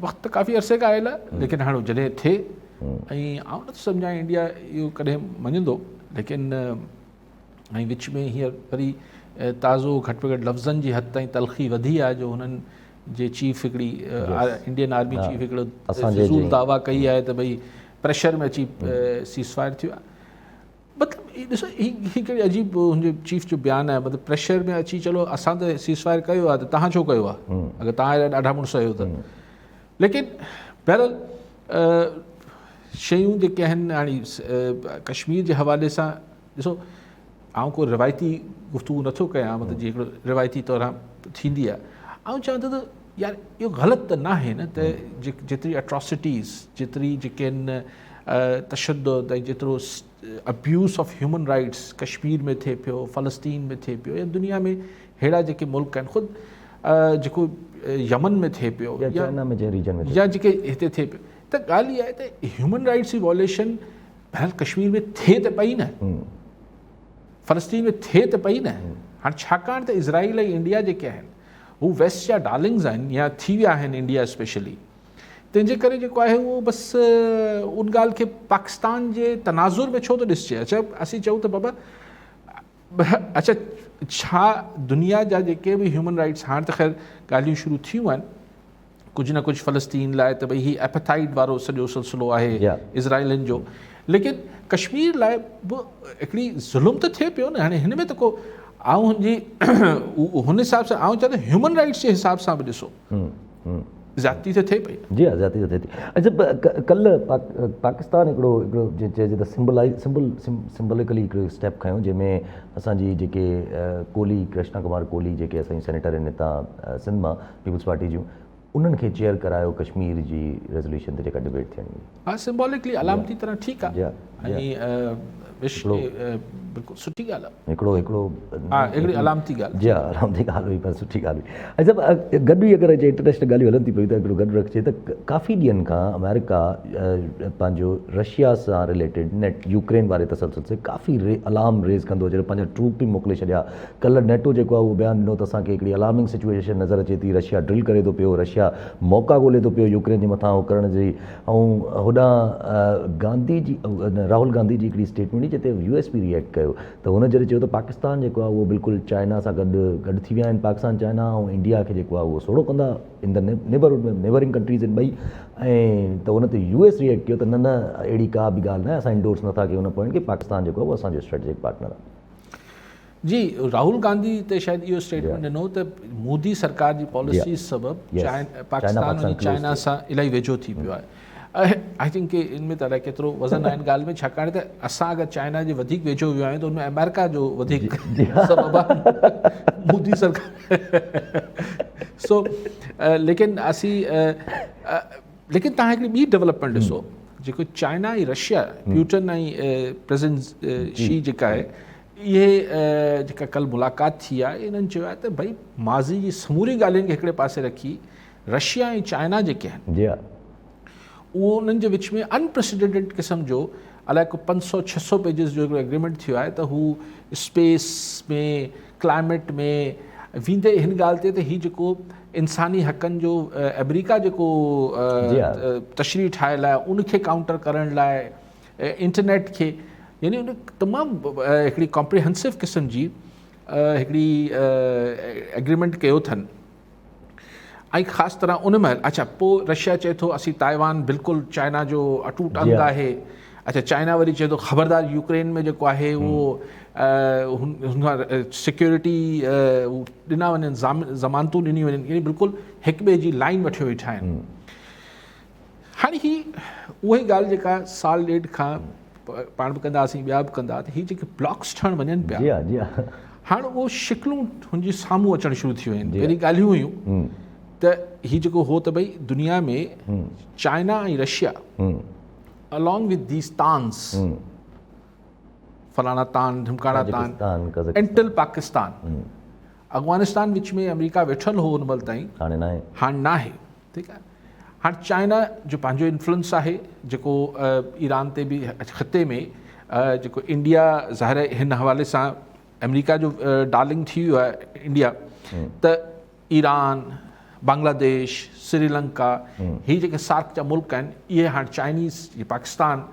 وقت ته ڪافي عرصي کان آيل آهي ليڪن هاڻي جڏهن ٿئي ۽ آئون نٿو سمجهان انڊيا اهو ڪڏهن مڃندو ليڪن ۽ وچ ۾ هينئر وري تازو گهٽ ۾ گهٽ لفظن جي حد تائين تلخي وڌي آهي جو هنن جي چيف هڪڙي انڊين آرمي چيف هڪڙو فضول دعويٰ ڪئي آهي ته ڀئي پريشر ۾ اچي سيز فائر ٿيو آهي مطلب هي ڏسو هي هي ڪهڙي عجيب هن جو چيف جو بيان آهي مطلب پريشر ۾ اچي چلو اسان ته سيز فائر ڪيو آهي ته تهان ڇو ڪيو آهي اگر تهان اهڙا ڏاڍا مڙس آهيو ته ليڪن بهرحال شيون جيڪي آهن هاڻي ڪشمير جي حوالي سان ڏسو آئون ڪو روايتي گفتگو نٿو ڪيان مطلب جي هڪڙو روايتي طور ٿيندي آهي آئون چوان ٿو ته يار اهو غلط ته ناهي نه ته جيتري اٽراسٽيز جيتري جيڪي آهن تشدد ۽ جيترو abuse of human rights Kashmir ۾ ٿئي پيو فلسطين ۾ ٿئي پيو يا دنيا ۾ ههڙا جيڪي ملڪ آهن خود جيڪو يمن ۾ ٿئي پيو يا چائنا ۾ جنهن ريجن ۾ يا جيڪي هتي ٿئي پيو ته ڳالهه اها آهي ته هيومن رائٽس جي وائليشن بهرحال ڪشمير ۾ ٿئي ته پئي نه فلسطين ۾ ٿئي ته پئي نه هاڻي ڇاڪاڻ ته اسرائيل ۽ انڊيا جيڪي آهن هو ويسٽ جا ڊارلنگز آهن يا ٿي ويا آهن انڊيا اسپيشلي تنهن جي ڪري جيڪو آهي اهو بس ان ڳالهه کي پاڪستان جي تناظر ۾ ڇو ٿو ڏسجي اڇا اسين چئون ته بابا اڇا ڇا دنيا جا جيڪي به هيومن رائٽس هاڻ ته خير ڳالهيون شروع ٿيون آهن ڪجهه نه ڪجهه فلسطين لاء ته ڀئي هي ايپٿائيڊ وارو سڄو سلسلو آهي اسرائيلن جو ليڪن ڪشمير لاء به هڪڙي ظلم ته ٿئي پيو نه هاڻي هن ۾ ته ڪو آئون هن جي هن حساب سان آئون چوان ته هيومن رائٽس جي حساب سان به ڏسو زيادتي ته ٿئي پئي. جي ها زيادتي ته ٿئي ٿي. اڇا ڪلهه پاڪستان هڪڙو هڪڙو جيئن چئجي ته سمبلائز سمبل سمبوليڪلي هڪڙو اسٽيپ کنيو جنهن ۾ اسان جي جيڪي ڪولي ڪرشنا ڪمار ڪولي جيڪي اسان جي سينيٽر آهن هتان سنڌ مان پيپلز پارٽي جون انهن کي چيئر ڪرايو ڪشمير جي ريزوليوشن تي جيڪا ڊبيٽ ٿيڻي هئي. ها سمبولڪلي علامتي طرح ٺيڪ آ ۽ وش بلڪل سٺي ڳالهه آ. هڪڙو هڪڙو ها هڪڙي علامتي ڳالهه. جي ها علامتي ڳالهه هئي پر سٺي ڳالهه هئي. ۽ صاحب گڏ ئي اگر انٽرنيشنل ڳالهيون هلن ٿي پيون ته هڪڙو گڏ رکجي ته ڪافي ڏينهن کان آمريڪا پنهنجو رشيا سان رليٽيڊ نيٽ يوڪرين واري تسلسل سي ڪافي الارم ريز ڪندو اچي پنهنجا ٽروپ به موڪلي ڇڏيا ڪلهه نيٽو جيڪو آهي اهو بيان ڏنو ته اسان کي هڪڙي الارمنگ سچوئيشن نظر اچي ٿي، رشيا ڊرل ڪري ٿو پيو، رشيا موقعا ڳولي ٿو پيو يوڪرين جي مٿان هو ڪرڻ جي ۽ هوڏانهن گانڌي جي راهول گانڌي جي هڪڙي اسٽيٽمينٽ هئي جتي يو ايس به ريئيڪٽ ڪيو ته هن جڏهن چيو ته پاڪستان جيڪو آهي اهو بلڪل چائنا سان گڏ گڏ ٿي ويا آهن پاڪستان چائنا ۽ انڊيا کي جيڪو آهي اهو سوڙهو ڪندا ان دا نيبرهوڊ ۾ نيبرنگ ڪنٽريز آهن ٻئي ۽ ته ان تي يو ايس ريئيڪٽ ڪيو ته نه نه اهڙي ڪا به ڳالهه نه آهي اسان انڊورس نٿا ڪيون ان پوائنٽ کي پاڪستان جيڪو آهي اهو اسان جو اسٽريٽجڪ پارٽنر آهي. جي راهول گانڌي ته شايد اهو اسٽيٽمينٽ ڏنو ته مودي سرڪار جي پاليسي سبب پاڪستان وڃي چائنا سان الاهي ويجهو ٿي پيو آهي I think ڪي ان ۾ ته الائي ڪيترو وزن آهي ان ڳالهه ۾ ڇاڪاڻ ته اسان اگر چائنا جي وڌيڪ ويجهو ويو آهيون ته ان ۾ آمريڪا جو وڌيڪ سبب آهي مودي سرڪار سو ليڪن اسين ليڪن تهان هڪڙي ٻي ڊولپمينٽ ڏسو جيڪو چائنا ۽ رشيا پيوٽن ۽ پريزيڊنٽ شي جيڪا آهي اهي جيڪا ڪل ملاقات ٿي آهي انهن چيو آهي ته ڀئي ماضي جي سموري ڳالهين کي هڪڙي پاسي رکي رشيا ۽ چائنا جيڪي آهن جي ها اهو انهن جي وچ ۾ انپريسيڊنٽيڊ قسم جو الائي ڪو 500 600 پيجز جو هڪڙو ايگريمينٽ ٿيو آهي ته هو اسپيس ۾ ڪلائميٽ ۾ ويندي هن ڳالهه تي ته هي جيڪو انساني حقن جو آمريڪا جيڪو تشريح ٺاهيل آهي ان کي ڪائونٽر ڪرڻ لاء انٽرنيٽ کي يعني ان تمام هڪڙي ڪمپريهنسو قسم جي هڪڙي ايگريمينٽ ڪيو اٿن ۽ خاص طرح ان مهل اڇا پوء رشيا چئي ٿو اسين تائيوان بلڪل چائنا جو اٽوٽ انگ آهي اڇا چائنا وري چئي ٿو خبردار يوڪرين ۾ جيڪو آهي اهو هن کان سيڪيورٽي ڏنا وڃن ضمانتون ڏنيون وڃن يعني بلڪل هڪ ٻئي جي لائن وٺيو ويٺا آهن هاڻي هي اها ئي ڳالهه جيڪا سال ڏيڍ کان پاڻ به ڪندا هئاسين ٻيا به ڪندا ته هي جيڪي بلاڪس ٺهڻ وڃن پيا جي ها جي ها هاڻ اهو شڪلون هن جي سامهون اچڻ شروع ٿي ويون آهن پهرين ڳالهيون هيون ته هي جيڪو هو ته ڀئي دنيا ۾ China ۽ Russia along with these تانس فلاڻا تان ڍمڪاڻا تان انٽل پاڪستان افغانستان وچ ۾ آمريڪا ويٺل هو ان مهل تائين هاڻي ناهي هاڻي ناهي ٺيڪ آهي هاڻ چائنا جو پنهنجو انفلوئنس آهي جيڪو ايران تي به خطي ۾ جيڪو انڊيا ظاهر آهي هن حوالي سان آمريڪا جو ڊارلنگ ٿي ويو آهي انڊيا ته ايران بنگلاديش سريلنڪا هي جيڪي سارڪ جا ملڪ آهن اهي هاڻ چائنيز پاڪستان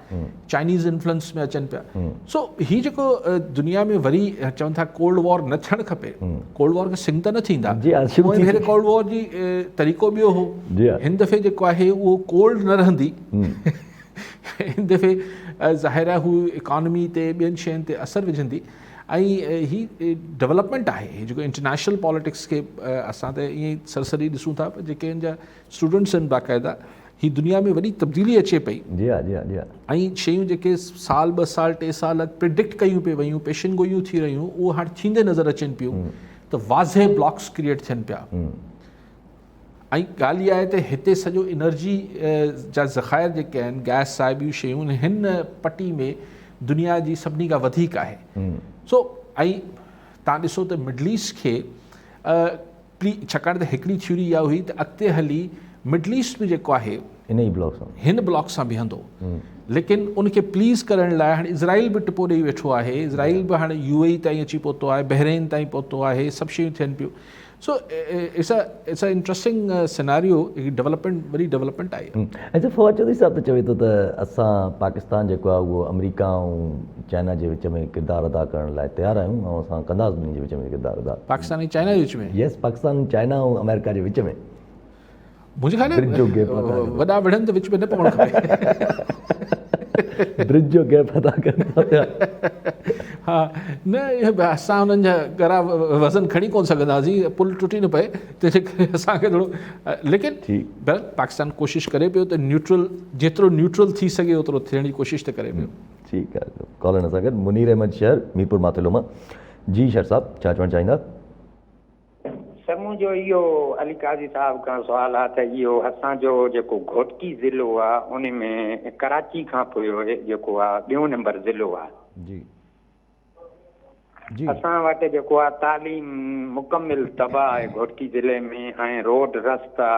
چائنيز انفلوئنس ۾ اچن پيا سو هي جيڪو دنيا ۾ وري چون ٿا ڪولڊ وار نه ٿيڻ کپي ڪولڊ وار کي سنگ ته نه ٿيندا پوئين ڀيري ڪولڊ وار جي طريقو ٻيو هو هن دفعي جيڪو آهي اهو ڪولڊ نه رهندي هن دفعي ظاهر آهي هو اڪانومي تي ٻين شين تي اثر وجهندي ۽ هي ڊولپمينٽ آهي هي جيڪو انٽرنيشنل پاليٽڪس کي اسان ته ائين سرسري ڏسون ٿا پر جيڪي ان جا اسٽوڊنٽس آهن باقاعده هي دنيا ۾ وڏي تبديلي اچي پئي جي ها جي ها جي ها ۽ شيون جيڪي سال ٻه سال ٽي سال اڳ پريڊڪٽ ڪيون پئي ويون پيشن گوئيون ٿي رهيون اهو هاڻ ٿيندي نظر اچن پيون ته واضح بلاڪس ڪريئيٽ ٿين پيا ۽ ڳالهه اها آهي ته هتي سڄو انرجي جا ذخائر جيڪي آهن گئس آهي ٻيون شيون هن پٽي ۾ دنيا جي سڀني کان وڌيڪ آهي سو ۽ تان ڏسو ته مڊل ايسٽ کي پلي ڇاڪاڻ ته هڪڙي ٿيوري اها هئي ته اڳتي هلي مڊل ايسٽ به جيڪو آهي ان ئي بلاڪ سان هن بلاڪ سان بيهندو ليڪن ان کي پليز ڪرڻ لاء هاڻي اسرائيل به ٽپو ڏيئي ويٺو آهي اسرائيل به هاڻي يو اي تائين اچي پهتو آهي بحرين تائين پهتو آهي سڀ شيون ٿين پيون so it's it's a interesting scenario development وڏي ڊولپمينٽ آهي. اچا فواد چوڌري صاحب ته چوي ٿو ته اسان پاڪستان جيڪو آهي اهو آمريڪا ۽ چائنا جي وچ ۾ ڪردار ادا ڪرڻ لاء تيار آهيون ۽ اسان ڪنداسين ٻنهي جي وچ ۾ ڪردار ادا. پاڪستان ۽ چائنا جي وچ ۾؟ يس پاڪستان چائنا ۽ آمريڪا جي وچ ۾. منهنجي خيال ۾ وڏا وڙهن ته وچ ۾ نه پوڻ کپي. برج جو گيپ ادا ڪن ٿا پيا. ها نه اسان انهن جا ڳرا وزن کڻي ڪونه سگهنداسين پل ٽٽي نه پئي تنهنجي ڪري اسان کي ٿورو ليڪن بهرحال پاڪستان ڪوشش ڪري پيو ته نيوٽرل جيترو نيوٽرل ٿي سگهي اوترو ٿيڻ جي ڪوشش ته ڪري پيو. ٺيڪ آهي ڪالر سان گڏ منير احمد شهر ميرپور ماٿيلو مان جي شهر صاحب ڇا چوڻ چاهيندا. سر منهنجو منهنجو اهو علي قاضي صاحب کان سوال آ ته اهو اسان جو جيڪو گهوٽڪي ضلعو آ ان ۾ ڪراچي کان پوء جيڪو آ ٻيون نمبر ضلعو آ. جي جي. اسان وٽ جيڪو آ تعليم مڪمل تباهه آهي گهوٽڪي ضلعي ۾ ۽ روڊ رستا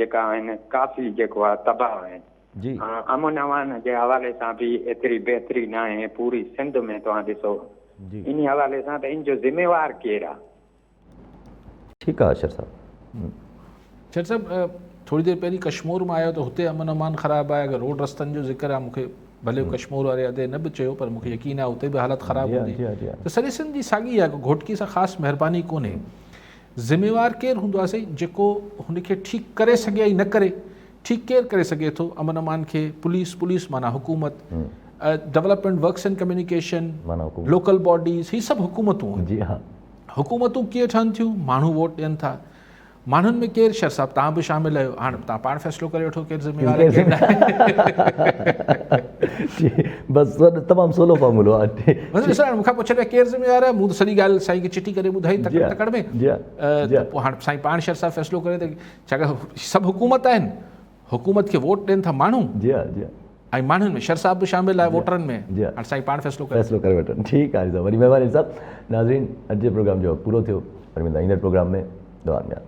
جيڪا آهن ڪافي جيڪو آ تباهه آهن. جي. امن امان جي حوالي سان به ايتري بهتري ناهي پوري سنڌ ۾ توهان ڏسو جي. انهي حوالي سان ته ان جو ذميوار ڪير آ؟ ٺيڪ آ اشر صاحب. شر صاحب ٿوري دير پهرين ڪشمور مان آيو ته هتي امن امان خراب آهي اگر روڊ رستن جو ذڪر آهي مونکي ڀلي ڪشمور واري ادي نه به چيو پر مونکي يقين آهي اتي به حالت خراب هوندي ته سڄي سنڌ جي ساڳي آهي گهوٽڪي سان خاص مهرباني ڪونهي ذميوار ڪير هوندو آهي سائين جيڪو هن کي ٺيڪ ڪري سگهي يا نه ڪري ٺيڪ ڪير ڪري سگهي ٿو امن امان کي پوليس پوليس معنيٰ حڪومت development works and communication local bodies هي سڀ حڪومتون آهن جي ها حڪومتون ڪيئن ٺهن ٿيون ماڻهو ووٽ ڏين ٿا ماڻهن ۾ ڪير شر صاحب توهان به شامل آهيو هاڻ توهان پاڻ فيصلو ڪري وٺو ڪير ذميوار آهي ڪير ناهي بس تمام سولو فارمولو آهي بس ڏسو هاڻ مون کان پڇن پيا ڪير ذميوار آهي مون ته سڄي ڳالهه سائين کي چٽي ڪري ٻڌائي تڪڙ تڪڙ ۾ ته پوء هاڻ سائين پاڻ شر صاحب فيصلو ڪري ته ڇاڪاڻ سڀ حڪومت آهن حڪومت کي ووٽ ڏين ٿا ماڻهو جي ها جي ها ۽ ماڻهن ۾ شر صاحب به شامل آهي ووٽرن ۾ جي ها هاڻ سائين پاڻ فيصلو ڪري فيصلو ڪري وٺن ٺيڪ آهي صاحب وڏي مهرباني صاحب ناظرين اڄ جي پروگرام جو وقت پورو ٿيو وري ملندا ايندڙ پروگرام ۾ دعا ۾ ياد.